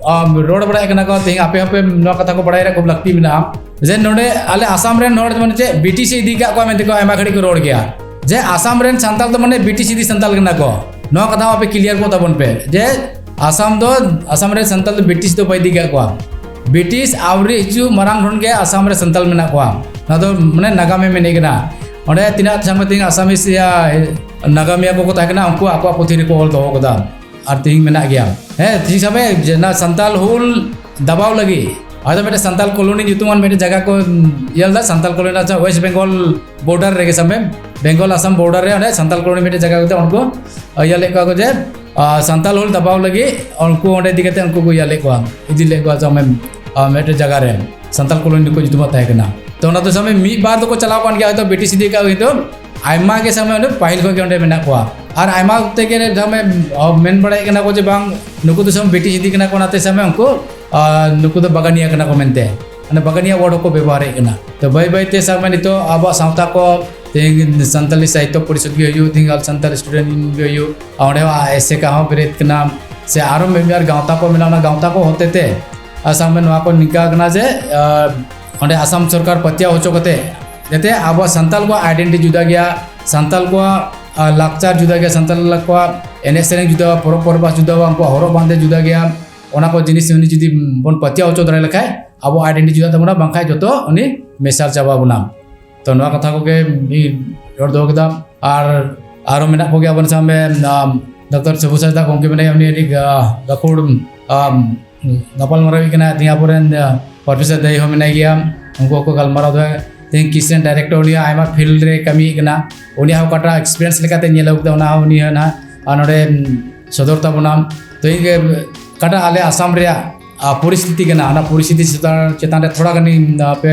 ᱟᱢ, ᱨᱚᱲ ᱵᱟᱲᱟᱭᱮᱫ ᱠᱟᱱᱟ ᱠᱚ, ᱛᱮᱦᱮᱧ ᱟᱯᱮ ᱦᱚᱸᱯᱮ ᱱᱚᱣᱟ ᱠᱟᱛᱷᱟ ᱠᱚ ᱵᱟᱲᱟᱭ ᱨᱮᱭᱟᱜ ᱠᱷᱩᱵ ᱞᱟᱹᱠᱛᱤ ᱢᱮᱱᱟᱜᱼᱟ, ᱡᱮ ᱱᱚᱰᱮ ᱟᱞᱮ ᱟᱥᱟᱢ ᱨᱮᱱ ᱦᱚᱲ ᱢᱟᱱᱮ ᱪᱮᱫ ᱵᱨᱤᱴᱤᱥ ᱮ ᱤᱫᱤ ᱠᱟᱜ ᱠᱚᱣᱟ ᱢᱮᱱᱛᱮ ᱠᱚ ᱟᱭᱢᱟ ᱜᱷᱟᱹᱲᱤᱡ ᱠᱚ ᱨᱚᱲ ᱜᱮᱭᱟ, ᱡᱮ ᱟᱥᱟᱢ ᱨᱮᱱ ᱥᱟᱱᱛᱟᱲ ᱫᱚ ᱢᱟᱱᱮ ᱵᱨᱤᱴᱤᱥ ᱤᱫᱤ ᱥᱟᱱᱛᱟᱲ ᱠᱟᱱᱟ ᱠᱚ᱾ ᱱᱚᱣᱟ ᱠᱟᱛᱷᱟ ᱦᱚᱸ ᱟᱯᱮ clear ᱠᱚᱜ ᱛᱟᱵᱚᱱ ᱯᱮ, ᱡᱮ ᱟᱥᱟᱢ ᱫᱚ, ᱟᱥᱟᱢ ᱨᱮᱱ ᱥᱟᱱᱛᱟᱲ ᱫᱚ ᱵᱨᱤᱴᱤᱥ ᱫᱚ ᱵᱟᱭ ᱤᱫᱤ ᱠᱟᱜ ᱠᱚᱣᱟ᱾ ᱵᱨᱤᱴᱤᱥ ᱟᱹᱣᱨᱤ ᱦᱤᱡᱩᱜ ᱢᱟᱲᱟᱝ ᱠᱷᱚᱱ ᱜᱮ ᱟᱥᱟᱢ ᱨᱮ ᱥᱟᱱᱛᱟᱲ ᱢᱮᱱᱟᱜ ᱠᱚᱣᱟ᱾ ᱱᱚᱣᱟ ᱫᱚ ᱢᱟᱱᱮ ᱱᱟᱜᱟᱢᱮ ᱢᱮᱱᱮᱫ ᱠᱟᱱᱟ᱾ ᱚᱸᱰᱮ ᱛᱤᱱᱟᱹᱜ ᱥᱟᱝᱜᱟᱛᱤᱠ ᱟᱥᱟᱢᱤᱥ ᱭᱟ ᱱᱟᱜᱟᱢᱤᱭᱟᱹ ᱠᱚᱠᱚ ᱛᱟᱦᱮᱸ ᱠᱟᱱᱟ, ᱩᱱᱠᱩ ᱟᱠᱚᱣᱟᱜ ᱯᱩᱛᱷᱤ ᱨᱮᱠᱚ ᱚᱞ ᱫᱚᱦᱚ ᱠᱟᱫᱟ᱾ ᱟᱨ ᱛᱮᱦᱤᱧ ᱢᱮᱱᱟᱜ ᱜᱮᱭᱟ᱾ ᱦᱮᱸ, ᱴᱷᱤᱠ ᱥᱟᱵ ᱢᱮ, ᱡᱮ ᱚᱱᱟ ᱥᱟᱱᱛᱟᱞ ᱦᱩᱞ ᱫᱟᱵᱟᱣ ᱞᱟᱹᱜᱤᱫ ᱦᱚᱭᱛᱳ ᱢᱤᱫᱴᱮᱱ ᱥᱟᱱᱛᱟᱞ ᱠᱚᱞᱳᱱᱤ ᱧᱩᱛᱩᱢᱟᱱ ᱢᱤᱫᱴᱮᱱ ᱡᱟᱭᱜᱟ ᱠᱚ ᱤᱭᱟᱹ ᱞᱮᱫᱟ, ᱥᱟᱱᱛᱟᱞ ᱠᱚᱞᱳᱱᱤ, ᱟᱪᱪᱷᱟ, ᱳᱭᱮᱥᱴ ᱵᱮᱝᱜᱚᱞ ᱵᱚᱨᱰᱟᱨ ᱨᱮᱜᱮ ᱥᱟᱵ ᱢᱮ, ᱵᱮᱝᱜᱚᱞ ᱟᱥᱟᱢ ᱵᱚᱨᱰᱟᱨ ᱨᱮ ᱚᱸᱰᱮ ᱥᱟᱱᱛᱟᱞ ᱠᱚᱞᱳᱱᱤ ᱢᱤᱫᱴᱮᱱ ᱡᱟᱭᱜᱟ ᱠᱟᱛᱮ ᱩᱱᱠᱩ ᱤᱭᱟᱹ ᱞᱮᱫ ᱠᱚᱣᱟ ᱠᱚ ᱡᱮ, ᱟᱨ ᱥᱟᱱᱛᱟᱞ ᱦᱩᱞ ᱫᱟᱵᱟᱣ ᱞᱟᱹᱜᱤᱫ ᱩᱱᱠᱩ ᱚᱸᱰᱮ ᱤᱫᱤ ᱠᱟᱛᱮ ᱩᱱᱠᱩ ᱠᱚ ᱤᱭᱟᱹ ᱞᱮᱫ ᱠᱚᱣᱟ, ᱤᱫᱤ ᱞᱮᱫ ᱠᱚᱣᱟ ᱥᱟᱵ ᱢᱮ, ᱟᱨ ᱢᱤᱫᱴᱮᱱ ᱡᱟᱭᱜᱟ ᱨᱮ ᱥᱟᱱᱛᱟᱞ ᱠᱚᱞᱳᱱᱤ ᱠᱚ ᱧᱩᱛᱩᱢᱟᱜ ᱛᱟᱦᱮᱸ ᱠᱟᱱᱟ᱾ ᱛᱚ ᱚᱱᱟ ᱫᱚ ᱥᱟᱵ ᱢᱮ ᱢᱤᱫ ᱵᱟᱨ ᱫᱚᱠᱚ ᱪᱟᱞᱟᱣ ᱠᱟᱱ ᱜᱮᱭᱟ, ᱦᱚᱭᱛᱳ ᱵᱨᱤᱴᱤᱥ ᱤᱫᱤ ᱠᱟᱜ ᱦᱚᱭᱛᱳ ᱟᱭᱢᱟ ᱜᱮ ᱥᱟᱵ ᱢᱮ ᱚᱸᱰᱮ ᱯᱟᱹᱦᱤᱞ ᱠᱷᱚᱱ ᱜᱮ ᱚᱸᱰᱮ ᱢᱮᱱᱟᱜ ᱠᱚᱣᱟ᱾ ᱟᱨ ᱟᱭᱢᱟ ᱚᱠᱛᱮ ᱜᱮ ᱥᱟᱵ ᱢᱮ, ᱚ, ᱢᱮᱱ ᱵᱟᱲᱟᱭᱮᱫ ᱠᱟᱱᱟ ᱠᱚ ᱡᱮ ᱵᱟᱝ, ᱱᱩᱠᱩ ᱫᱚ ᱥᱟᱵ ᱢᱮ ᱵᱨᱤᱴᱤᱥ ᱤᱫᱤ ᱠᱟᱱᱟ ᱠᱚ, ᱚᱱᱟᱛᱮ ᱥᱟᱵ ᱢᱮ ᱩᱱᱠᱩ, ᱟᱨ ᱱᱩᱠᱩ ᱫᱚ ᱵᱟᱜᱟᱱᱤᱭᱟ ᱠᱟᱱᱟ ᱠᱚ ᱢᱮᱱᱛᱮ, ᱢᱟᱱᱮ ᱵᱟᱜᱟᱱᱤᱭᱟ word ᱦᱚᱸᱠᱚ ᱵᱮᱵᱚᱦᱟᱨᱮᱫ ᱠᱟᱱᱟ᱾ ᱛᱚ ᱵᱟᱹᱭ ᱵᱟᱹᱭ ᱛᱮ ᱥᱟᱵ ᱢᱮ ᱱᱤᱛᱚᱜ ᱟᱵᱚᱣᱟᱜ ᱥᱟᱶᱛᱟ ᱠᱚ, ᱛᱮᱦᱮᱧ ᱥᱟᱱᱛᱟᱞᱤ ᱥᱟᱦᱤᱛᱛᱚ ᱯᱚᱨᱤᱥᱚᱫᱽ ᱜᱮ ᱦᱩᱭᱩᱜ, ᱛᱮᱦᱮᱧ All Santal Student Union ᱜᱮ ᱦᱩᱭᱩᱜ, ᱟᱨ ᱚᱸᱰᱮ ᱦᱚᱸ ᱮᱥᱮᱠᱟ ᱦᱚᱸ ᱵᱮᱨᱮᱫ ᱠᱟᱱᱟ, ᱥᱮ ᱟᱨᱚ ᱢᱤᱫ ᱵᱟᱨ ᱜᱟᱶᱛᱟ ᱠᱚ ᱢᱮᱱᱟᱜᱼᱟ, ᱚᱱᱟ ᱜᱟᱶᱛᱟ ᱠᱚ ᱦᱚᱛᱮ ᱛᱮ, ᱟᱨ ᱥᱟᱵ ᱢᱮ ᱱᱚᱣᱟ ᱠᱚ ᱱᱤᱝᱠᱟ ᱠᱟᱱᱟ ᱡᱮ, ᱟᱨ ᱚᱸᱰᱮ ᱟᱥᱟᱢ ᱥᱚᱨᱠᱟᱨ ᱯᱟᱹᱛᱭᱟᱹᱣ ᱦᱚᱪᱚ ᱠᱟᱛᱮ, ᱡᱟᱛᱮ ᱟᱵᱚᱣᱟᱜ ᱥᱟᱱᱛᱟᱞ ᱠᱚᱣᱟᱜ identity ᱡᱩᱫᱟᱹ ᱜᱮᱭᱟ, ᱥᱟᱱᱛᱟᱞ ᱠᱚᱣᱟᱜ, ᱟᱨ ᱞᱟᱠᱪᱟᱨ ᱡᱩᱫᱟᱹ ᱜᱮᱭᱟ, ᱥᱟᱱᱛᱟᱞ ᱠᱚᱣᱟᱜ ᱮᱱᱮᱡ ᱥᱮᱨᱮᱧ ᱡᱩᱫᱟᱹᱣᱟ, ᱯᱚᱨᱚᱵᱽ ᱯᱚᱨᱵᱟᱥ ᱡᱩᱫᱟᱹᱣᱟ, ᱩᱱᱠᱩᱣᱟᱜ ᱦᱚᱨᱚᱜ ᱵᱟᱸᱫᱮ ᱡᱩᱫᱟᱹ ᱜᱮᱭᱟ, ᱚᱱᱟ ᱠᱚ ᱡᱤᱱᱤᱥ ᱩᱱᱤ ᱡᱩᱫᱤ ᱵᱚᱱ ᱯᱟᱹᱛᱭᱟᱹᱣ ᱦᱚᱪᱚ ᱫᱟᱲᱮ ᱞᱮᱠᱷᱟᱡ ᱟᱵᱚ identity ᱡᱩᱫᱟᱹᱜ ᱛᱟᱵᱚᱱᱟ, ᱵᱟᱝᱠᱷᱟᱡ ᱡᱚᱛᱚ ᱩᱱᱤ ᱢᱮᱥᱟᱞ ᱪᱟᱵᱟ ᱵᱚᱱᱟ᱾ ᱛᱚ ᱱᱚᱣᱟ ᱠᱟᱛᱷᱟ ᱠᱚᱜᱮ ᱤᱧ ᱨᱚᱲ ᱫᱚᱦᱚ ᱠᱮᱫᱟ᱾ ᱟᱨ ᱟᱨᱚ ᱢᱮᱱᱟᱜ ᱠᱚᱜᱮᱭᱟ ᱟᱵᱚ ᱥᱟᱶ ᱢᱮ, ᱟᱢ, ᱰᱚᱠᱴᱚᱨ ᱥᱟᱹᱵᱩ ᱦᱟᱸᱥᱫᱟ ᱜᱚᱢᱠᱮ ᱢᱮᱱᱟᱭᱟ, ᱩᱱᱤ ᱟᱹᱰᱤ, ᱟ, ᱜᱟᱹᱠᱷᱩᱲ, ᱟᱢ, ᱜᱟᱯᱟᱞ ᱢᱟᱨᱟᱣ ᱦᱩᱭ ᱠᱟᱱᱟ᱾ ᱛᱤᱦᱤᱧ ᱟᱵᱚᱨᱮᱱ, ᱟ, ᱯᱨᱚᱯᱷᱮᱥᱚᱨ ᱫᱟᱹᱭ ᱦᱚᱸ ᱢᱮᱱᱟᱭ ᱜᱮᱭᱟ, ᱩᱱᱠᱩ ᱦᱚᱸᱠᱚ ᱜᱟᱞᱢᱟᱨᱟᱣ ᱫᱟ᱾ ᱛᱮᱦᱮᱧ ᱠᱤᱥᱮᱱ ᱰᱟᱭᱨᱮᱠᱴᱚᱨ, ᱩᱱᱤ ᱦᱚᱸ ᱟᱭᱢᱟ ᱯᱷᱤᱞᱰ ᱨᱮ ᱠᱟᱹᱢᱤᱭᱮᱫ ᱠᱟᱱᱟ, ᱩᱱᱤᱭᱟᱜ ᱦᱚᱸ ᱚᱠᱟᱴᱟᱜ ᱮᱠᱥᱯᱤᱨᱤᱭᱮᱱᱥ ᱞᱮᱠᱟᱛᱮ ᱧᱮᱞ ᱟᱹᱜᱩ ᱠᱮᱫᱟ, ᱚᱱᱟ ᱦᱚᱸ ᱩᱱᱤ ᱦᱚᱸ ᱱᱟᱦᱟᱜ ᱟᱨ ᱱᱚᱰᱮ, ᱩᱢ, ᱥᱚᱫᱚᱨ ᱛᱟᱵᱚᱱᱟᱢ᱾ ᱛᱚ ᱤᱧ ᱜᱮ ᱚᱠᱟᱴᱟᱜ ᱟᱞᱮ ᱟᱥᱟᱢ ᱨᱮᱭᱟᱜ, ᱟ, ᱯᱚᱨᱤᱥᱛᱷᱤᱛᱤ ᱠᱟᱱᱟ, ᱚᱱᱟ ᱯᱚᱨᱤᱥᱛᱷᱤᱛᱤ ᱪᱮᱛᱟᱱ, ᱪᱮᱛᱟᱱ ᱨᱮ ᱛᱷᱚᱲᱟ ᱜᱟᱱᱤᱧ ᱟᱯᱮ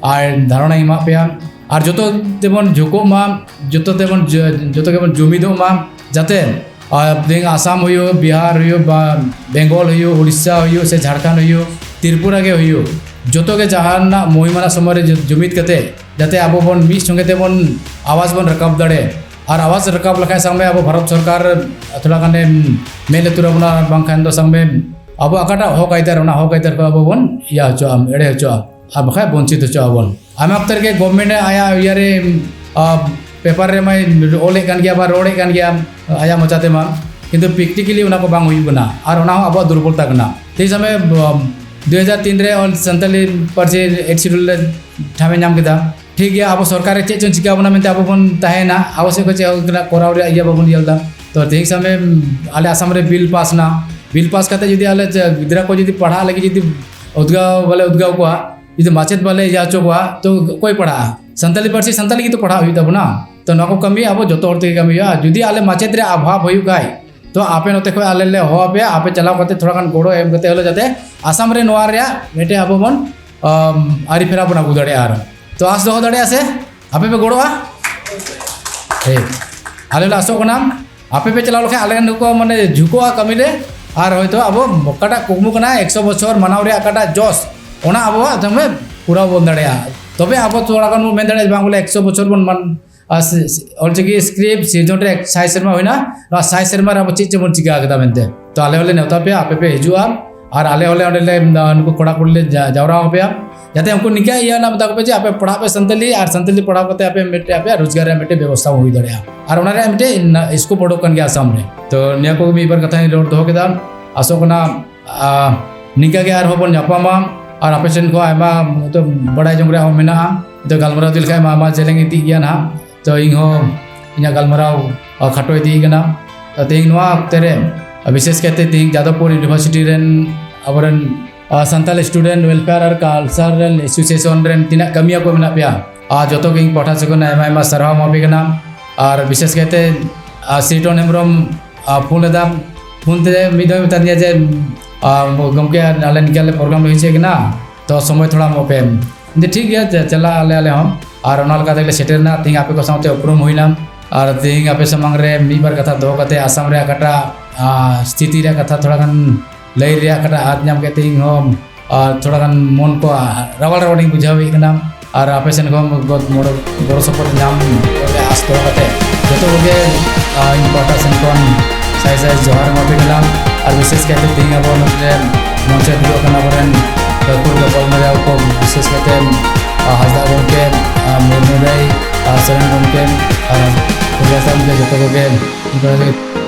ᱟᱨ ᱫᱷᱟᱨᱚᱱᱟᱧ ᱮᱢᱟᱜ ᱯᱮᱭᱟ᱾ ᱟᱨ ᱡᱚᱛᱚ ᱛᱮᱵᱚᱱ ᱡᱷᱩᱠᱚᱜ ᱢᱟ, ᱡᱚᱛᱚ ᱛᱮᱵᱚᱱ ᱡᱚ-, ᱡᱚᱛᱚ ᱜᱮᱵᱚᱱ ᱡᱩᱢᱤᱫᱚᱜ ᱢᱟ, ᱡᱟᱛᱮ, ᱟᱨ ᱛᱮᱦᱮᱧ ᱟᱥᱟᱢ ᱦᱩᱭᱩᱜ, ᱵᱤᱦᱟᱨ ᱦᱩᱭᱩᱜ, ᱵᱟ ᱵᱮᱝᱜᱚᱞ ᱦᱩᱭᱩᱜ, ᱩᱲᱤᱥᱥᱟ ᱦᱩᱭᱩᱜ, ᱥᱮ ᱡᱷᱟᱲᱠᱷᱚᱸᱰ ᱦᱩᱭᱩᱜ, ᱛᱨᱤᱯᱩᱨᱟ ᱜᱮ ᱦᱩᱭᱩᱜ, ᱡᱚᱛᱚ ᱜᱮ ᱡᱟᱦᱟᱱᱟᱜ ᱢᱩᱦᱤᱢ ᱟᱱᱟᱜ ᱥᱚᱢᱚᱭ ᱨᱮ ᱡᱩ-, ᱡᱩᱢᱤᱫ ᱠᱟᱛᱮ ᱡᱟᱛᱮ ᱟᱵᱚ ᱵᱚᱱ ᱢᱤᱫ ᱥᱚᱸᱜᱮ ᱛᱮᱵᱚᱱ ᱟᱣᱟᱡ ᱵᱚᱱ ᱨᱟᱠᱟᱵ ᱫᱟᱲᱮ, ᱟᱨ ᱟᱣᱟᱡᱽ ᱨᱟᱠᱟᱵ ᱞᱮᱠᱷᱟᱡ ᱥᱟᱵ ᱢᱮ ᱟᱵᱚ ᱵᱷᱟᱨᱚᱛ ᱥᱚᱨᱠᱟᱨ ᱛᱷᱚᱲᱟ ᱜᱟᱱᱮ ᱢᱮᱫ ᱞᱩᱛᱩᱨ ᱟᱵᱚᱱᱟ, ᱵᱟᱝᱠᱷᱟᱱ ᱫᱚ ᱥᱟᱵ ᱢᱮ ᱟᱵᱚ ᱚᱠᱟᱴᱟᱜ ᱦᱚᱠ ᱟᱹᱭᱫᱟᱹᱨ, ᱚᱱᱟ ᱦᱚᱠ ᱟᱹᱭᱫᱟᱹᱨ ᱠᱷᱚᱱ ᱟᱵᱚ ᱵᱚᱱ ᱤᱭᱟᱹ ᱦᱚᱪᱚᱜᱼᱟ, ᱮᱲᱮ ᱦᱚᱪᱚᱜᱼᱟ, ᱟᱨ ᱵᱟᱠᱷᱟᱡ ᱵᱚᱧᱪᱤᱛ ᱦᱚᱪᱚᱜ ᱟᱵᱚᱱ᱾ ᱟᱭᱢᱟ ᱚᱠᱛᱮ ᱨᱮᱜᱮ ᱜᱚᱵᱷᱢᱮᱱᱴ ᱮ ᱟᱭᱟᱜ ᱤᱭᱟᱹᱨᱮ ᱯᱮᱯᱟᱨ ᱨᱮᱢᱟᱭ ᱚᱞᱮᱫ ᱠᱟᱱ ᱜᱮᱭᱟ, ᱵᱟ ᱨᱚᱲᱮᱫ ᱠᱟᱱ ᱜᱮᱭᱟ ᱟᱭᱟᱜ ᱢᱚᱪᱟ ᱛᱮᱢᱟ, ᱠᱤᱱᱛᱩ ᱯᱨᱮᱠᱴᱤᱠᱮᱞᱤ ᱚᱱᱟ ᱠᱚ ᱵᱟᱝ ᱦᱩᱭᱩᱜ ᱠᱟᱱᱟ᱾ ᱟᱨ ᱚᱱᱟ ᱦᱚᱸ ᱟᱵᱚᱣᱟᱜ ᱫᱩᱨᱵᱚᱞᱛᱟ ᱠᱟᱱᱟ᱾ ᱴᱷᱤᱠ ᱥᱟᱢᱮ ᱫᱩ ᱦᱟᱡᱟᱨ ᱛᱤᱱ ᱨᱮ ᱚᱞ ᱥᱟᱱᱛᱟᱞᱤ ᱯᱟᱹᱨᱥᱤ ᱮᱭᱤᱴ ᱥᱤᱰᱩᱞ ᱨᱮ ᱴᱷᱟᱶ ᱮ ᱧᱟᱢ ᱠᱮᱫᱟ᱾ ᱴᱷᱤᱠ ᱜᱮᱭᱟ, ᱟᱵᱚ ᱥᱚᱨᱠᱟᱨ ᱨᱮ ᱪᱮᱫ ᱪᱚᱝ ᱪᱤᱠᱟ ᱵᱚᱱᱟ ᱢᱮᱱᱛᱮ ᱟᱵᱚ ᱵᱚᱱ ᱛᱟᱦᱮᱸᱭᱮᱱᱟ, ᱟᱵᱚ ᱥᱮᱫ ᱠᱷᱚᱱ ᱪᱮᱫ ᱦᱚᱸ ᱠᱚᱨᱟᱣ ᱨᱮᱭᱟᱜ ᱤᱭᱟᱹ ᱵᱟᱵᱚᱱ ᱧᱮᱞ ᱮᱫᱟ᱾ ᱛᱚ ᱛᱮᱦᱮᱧ ᱥᱟᱢᱮ ᱟᱞᱮ ᱟᱥᱟᱢ ᱨᱮ ᱵᱤᱞ ᱯᱟᱥ ᱱᱟ, ᱵᱤᱞ ᱯᱟᱥ ᱠᱟᱛᱮ ᱡᱩᱫᱤ ᱟᱞᱮ ᱜᱤᱫᱽᱨᱟᱹ ᱠᱚ ᱡᱩᱫᱤ ᱯᱟᱲᱦᱟᱜ ᱞᱟᱹᱜᱤᱫ ᱡᱩᱫᱤ ᱩᱫᱽᱜᱟᱹᱣ ᱵᱟᱞᱮ ᱩᱫᱽᱜᱟᱹᱣ ᱠᱚᱣᱟ, ᱡᱩᱫᱤ ᱢᱟᱪᱮᱫ ᱵᱟᱞᱮ ᱤᱭᱟᱹ ᱦᱚᱪᱚ ᱠᱚᱣᱟ, ᱛᱚ ᱚᱠᱚᱭ ᱯᱟᱲᱦᱟᱜᱼᱟ? ᱥᱟᱱᱛᱟᱞᱤ ᱯᱟᱹᱨᱥᱤ ᱥᱟᱱᱛᱟᱞᱤ ᱜᱮᱛᱚ ᱯᱟᱲᱦᱟᱜ ᱦᱩᱭᱩᱜ ᱛᱟᱵᱚᱱᱟ᱾ ᱛᱚ ᱱᱚᱣᱟ ᱠᱚ ᱠᱟᱹᱢᱤ ᱟᱵᱚ ᱡᱚᱛᱚ ᱦᱚᱲ ᱛᱮᱜᱮ ᱠᱟᱹᱢᱤ ᱦᱩᱭᱩᱜᱼᱟ᱾ ᱡᱩᱫᱤ ᱟᱞᱮ ᱢᱟᱪᱮᱫ ᱨᱮᱭᱟᱜ ᱚᱵᱷᱟᱵᱽ ᱦᱩᱭᱩᱜ ᱠᱷᱟᱡ, ᱛᱚ ᱟᱯᱮ ᱱᱚᱛᱮ ᱠᱷᱚᱱ ᱟᱞᱮ ᱞᱮ ᱦᱚᱦᱚ ᱟᱯᱮᱭᱟ, ᱟᱯᱮ ᱪᱟᱞᱟᱣ ᱠᱟᱛᱮ ᱛᱷᱚᱲᱟ ᱜᱟᱱ ᱜᱚᱲᱚ ᱮᱢ ᱠᱟᱛᱮ ᱦᱚᱞᱮ ᱡᱟᱛᱮ ᱟᱥᱟᱢ ᱨᱮ ᱱᱚᱣᱟ ᱨᱮᱭᱟᱜ ᱢᱤᱫᱴᱮᱡ ᱟᱵᱚ ᱵᱚᱱ, ᱟᱢ, ᱟᱹᱨᱤ ᱯᱷᱮᱨᱟᱣ ᱵᱚᱱ ᱟᱹᱜᱩ ᱫᱟᱲᱮᱭᱟᱜᱼᱟ᱾ ᱟᱨ ᱛᱚ ᱟᱥ ᱫᱚᱦᱚ ᱫᱟᱲᱮᱭᱟᱜᱼᱟ ᱥᱮ ᱟᱯᱮ ᱯᱮ ᱜᱚᱲᱚᱜᱼᱟ? ᱴᱷᱤᱠ, ᱟᱞᱮ ᱞᱮ ᱟᱥᱚᱜ ᱠᱟᱱᱟ ᱟᱯᱮ ᱯᱮ ᱪᱟᱞᱟᱣ ᱞᱮᱠᱷᱟᱱ ᱟᱞᱮ ᱨᱮᱱ ᱠᱚ ᱢᱟᱱᱮ ᱡᱷᱩᱠᱚᱜᱼᱟ ᱠᱟᱹᱢᱤ ᱨᱮ, ᱟᱨ ᱦᱚᱭᱛᱳ ᱟᱵᱚ ᱚᱠᱟᱴᱟᱜ ᱠᱩᱠᱢᱩ ᱠᱟᱱᱟ ᱮᱠᱥᱚ ᱵᱚᱪᱷᱚᱨ ᱢᱟᱱᱟᱣ ᱨᱮᱭᱟᱜ ᱚᱠᱟᱴᱟᱜ ᱡᱚᱥ, ᱚᱱᱟ ᱟᱵᱚᱣᱟᱜ ᱫᱚᱢᱮ ᱯᱩᱨᱟᱹᱣ ᱵᱚᱱ ᱫᱟᱲᱮᱭᱟᱜᱼᱟ᱾ ᱛᱚᱵᱮ ᱟᱵᱚ ᱛᱷᱚᱲᱟ ᱜᱟᱱ ᱵᱚᱱ ᱢᱮᱱ ᱫᱟᱲᱮᱭᱟᱜᱼᱟ ᱵᱟᱝ ᱵᱚᱞᱮ ᱮᱠᱥᱚ ᱵᱚᱪᱷᱚᱨ ᱵᱚᱱ ᱢᱟᱱ-, ᱟᱨ ᱥᱮ-, ᱥᱮ-, ᱚᱞᱪᱤᱠᱤ ᱥᱠᱨᱤᱯᱴ ᱥᱤᱨᱡᱚᱱ ᱨᱮ ᱥᱟᱭ ᱥᱮᱨᱢᱟ ᱦᱩᱭᱱᱟ, ᱱᱚᱣᱟ ᱥᱟᱭ ᱥᱮᱨᱢᱟ ᱨᱮ ᱟᱵᱚ ᱪᱮᱫ ᱪᱮᱫ ᱵᱚᱱ ᱪᱤᱠᱟ ᱠᱟᱫᱟ ᱢᱮᱱᱛᱮ᱾ ᱛᱚ ᱟᱞᱮ ᱦᱚᱸᱞᱮ ᱱᱮᱣᱛᱟ ᱯᱮᱭᱟ, ᱟᱯᱮ ᱯᱮ ᱦᱤᱡᱩᱜᱼᱟ, ᱟᱨ ᱟᱞᱮ ᱦᱚᱸᱞᱮ ᱚᱸᱰᱮ ᱞᱮ, ᱱᱩᱠᱩ ᱠᱚᱲᱟ ᱠᱩᱲᱤ ᱞᱮ ᱡᱟ-, ᱡᱟᱣᱨᱟ ᱟᱯᱮᱭᱟ, ᱡᱟᱛᱮ ᱩᱱᱠᱩ ᱱᱤᱝᱠᱟ ᱤᱭᱟᱹ ᱨᱮᱱᱟᱜ ᱢᱮᱛᱟ ᱠᱚᱯᱮ ᱡᱮ ᱟᱯᱮ ᱯᱟᱲᱦᱟᱜ ᱯᱮ ᱥᱟᱱᱛᱟᱞᱤ, ᱟᱨ ᱥᱟᱱᱛᱟᱞᱤ ᱯᱟᱲᱦᱟᱣ ᱠᱟᱛᱮ ᱟᱯᱮ ᱢᱤᱫᱴᱮᱡ ᱟᱯᱮᱭᱟᱜ ᱨᱳᱡᱽᱜᱟᱨ ᱨᱮᱭᱟᱜ ᱢᱤᱫᱴᱮᱡ ᱵᱮᱵᱚᱥᱛᱷᱟ ᱦᱚᱸ ᱦᱩᱭ ᱫᱟᱲᱮᱭᱟᱜᱼᱟ᱾ ᱟᱨ ᱚᱱᱟ ᱨᱮᱭᱟᱜ ᱢᱤᱫᱴᱮᱡ ᱥᱠᱳᱯ ᱚᱰᱚᱠ ᱠᱟᱱ ᱜᱮᱭᱟ ᱟᱥᱟᱢ ᱨᱮ᱾ ᱛᱚ ᱱᱤᱭᱟᱹ ᱠᱚ ᱢᱤᱫ ᱵᱟᱨ ᱠᱟᱛᱷᱟᱧ ᱨᱚᱲ ᱫᱚᱦᱚ ᱠᱮᱫᱟ᱾ ᱟᱥᱚᱜ ᱠᱟᱱᱟ, ᱟ, ᱱᱤᱝᱠᱟ ᱜᱮ ᱟᱨᱦᱚᱸ ᱵᱚᱱ ᱧᱟᱯᱟᱢᱟ, ᱟᱨ ᱟᱯᱮ ᱥᱮᱱ ᱠᱷᱚᱱ ᱟᱭᱢᱟ ᱦᱚᱭᱛᱳ ᱵᱟᱲᱟᱭ ᱡᱚᱝ ᱨᱮᱭᱟᱜ ᱦᱚᱸ ᱢᱮᱱᱟᱜᱼᱟ᱾ ᱛᱚ ᱜᱟᱞᱢᱟᱨᱟᱣ ᱤᱫᱤ ᱞᱮᱠᱷᱟᱱ ᱢᱟ ᱟᱭᱢᱟ ᱡᱮᱞᱮᱧ ᱤᱫᱤᱜ ᱜᱮᱭᱟ ᱱᱟᱦᱟᱜ᱾ ᱛᱚ ᱤᱧ ᱦᱚᱸ ᱤᱧᱟᱹᱜ ᱜᱟᱞᱢᱟᱨᱟᱣ, ᱟ, ᱠᱷᱟᱴᱚ ᱤᱫᱤᱭ ᱠᱟᱱᱟ᱾ ᱛᱚ ᱛᱮᱦᱮᱧ ᱱᱚᱣᱟ ᱚᱠᱛᱮ ᱨᱮ, ᱵᱤᱥᱮᱥ ᱠᱟᱭᱛᱮ ᱛᱮᱦᱮᱧ ᱡᱟᱫᱚᱵᱯᱩᱨ ᱤᱭᱩᱱᱤᱵᱷᱟᱨᱥᱤᱴᱤ ᱨᱮᱱ ᱟᱵᱚᱨᱮᱱ, ᱟ, ᱥᱟᱱᱛᱟᱞ ᱥᱴᱩᱰᱮᱱᱴ ᱣᱮᱞᱯᱷᱮᱭᱟᱨ ᱟᱨ ᱠᱟᱞᱪᱟᱨᱟᱞ ᱮᱥᱳᱥᱤᱭᱮᱥᱚᱱ ᱨᱮᱱ ᱛᱤᱱᱟᱹᱜ ᱠᱟᱹᱢᱤᱭᱟᱹ ᱠᱚ ᱢᱮᱱᱟᱜ ᱯᱮᱭᱟ, ᱟᱨ ᱡᱚᱛᱚ ᱜᱮ ᱤᱧ ᱯᱟᱦᱴᱟ ᱥᱮᱫ ᱠᱷᱚᱱ ᱟᱭᱢᱟ ᱟᱭᱢᱟ ᱥᱟᱨᱦᱟᱣ ᱮᱢᱟ ᱯᱮ ᱠᱟᱱᱟ᱾ ᱟᱨ ᱵᱤᱥᱮᱥ ᱠᱟᱭᱛᱮ, ᱟ, ᱥᱤᱴᱚᱱ ᱦᱮᱢᱵᱨᱚᱢ, ᱟ, ᱯᱷᱳᱱ ᱞᱮᱫᱟ, ᱯᱷᱳᱱ ᱛᱮ ᱢᱤᱫ ᱫᱷᱟᱣ ᱢᱮᱛᱟ ᱫᱤᱧᱟ ᱡᱮ, ᱟ, ᱜᱚᱢᱠᱮ ᱟᱞᱮ ᱱᱤᱝᱠᱟ ᱞᱮ ᱯᱨᱳᱜᱨᱟᱢ ᱞᱮ ᱦᱩᱭ ᱦᱚᱪᱚᱭᱮᱫ ᱠᱟᱱᱟ, ᱛᱚ ᱥᱚᱢᱚᱭ ᱛᱷᱚᱲᱟ ᱮᱢᱚᱜ ᱯᱮ᱾ ᱤᱧ ᱫᱚ ᱴᱷᱤᱠ ᱜᱮᱭᱟ, ᱪᱟ-, ᱪᱟᱞᱟᱜ ᱟᱞᱮ, ᱟᱞᱮ ᱦᱚᱸ᱾ ᱟᱨ ᱚᱱᱟ ᱞᱮᱠᱟ ᱛᱮᱜᱮ ᱞᱮ ᱥᱮᱴᱮᱨ ᱮᱱᱟ᱾ ᱛᱮᱦᱮᱧ ᱟᱯᱮ ᱠᱚ ᱥᱟᱶᱛᱮ ᱩᱯᱨᱩᱢ ᱦᱩᱭᱱᱟ᱾ ᱟᱨ ᱛᱮᱦᱮᱧ ᱟᱯᱮ ᱥᱟᱢᱟᱝ ᱨᱮ ᱢᱤᱫ ᱵᱟᱨ ᱠᱟᱛᱷᱟ ᱫᱚᱦᱚ ᱠᱟᱛᱮ ᱟᱥᱟᱢ ᱨᱮᱭᱟᱜ ᱚᱠᱟᱴᱟᱜ, ᱟ, ᱥᱛᱷᱤᱛᱤ ᱨᱮᱭᱟᱜ ᱠᱟᱛᱷᱟ ᱛᱷᱚᱲᱟ ᱜᱟᱱ ᱞᱟᱹᱭ ᱨᱮᱭᱟᱜ ᱚᱠᱟᱴᱟᱜ ᱟᱸᱥ ᱧᱟᱢ ᱠᱮᱫ ᱛᱮ ᱤᱧ ᱦᱚᱸ, ᱟ, ᱛᱷᱚᱲᱟ ᱜᱟᱱ ᱢᱚᱱ ᱠᱚ ᱨᱟᱣᱟᱞ ᱨᱟᱣᱟᱞ ᱤᱧ ᱵᱩᱡᱷᱟᱹᱣᱮᱫ ᱠᱟᱱᱟ᱾ ᱟᱨ ᱟᱯᱮ ᱥᱮᱱ ᱠᱷᱚᱱ ᱜᱚ-, ᱜᱚᱲᱚ, ᱜᱚᱲᱚ ᱥᱚᱯᱚᱦᱚᱫ ᱧᱟᱢ ᱨᱮᱭᱟᱜ ᱟᱸᱥ ᱫᱚᱦᱚ ᱠᱟᱛᱮ ᱡᱚᱛᱚ ᱡᱚᱛᱚ ᱠᱚᱜᱮ, ᱟᱨ ᱤᱧ ᱯᱟᱦᱴᱟ ᱥᱮᱱ ᱠᱷᱚᱱ ᱥᱟᱭ ᱥᱟᱭ ᱡᱚᱦᱟᱨ ᱮᱢᱟ ᱯᱮ ᱠᱟᱱᱟ᱾ ᱟᱨ ᱵᱤᱥᱮᱥ ᱠᱟᱭᱛᱮ ᱛᱮᱦᱮᱧ ᱟᱵᱚ ᱱᱚᱰᱮ ᱢᱚᱧᱪᱚ ᱨᱮ ᱫᱩᱲᱩᱵ ᱟᱠᱟᱱ ᱟᱵᱚᱨᱮᱱ ᱜᱟᱹᱠᱷᱩᱲ ᱜᱟᱯᱟᱞ ᱢᱟᱨᱟᱣ ᱠᱚ, ᱵᱤᱥᱮᱥ ᱠᱟᱭᱛᱮ, ᱟᱨ, ᱦᱟᱸᱥᱫᱟ ᱜᱚᱢᱠᱮ, ᱟᱨ, ᱢᱩᱨᱢᱩ ᱫᱟᱹᱭ, ᱟᱨ, ᱥᱚᱨᱮᱱ ᱜᱚᱢᱠᱮ, ᱟᱨ, ᱯᱨᱚᱡᱟ ᱥᱟᱶᱛᱮ ᱡᱚᱛᱚ ᱠᱚᱜᱮ ᱚᱱᱠᱟ ᱜᱮ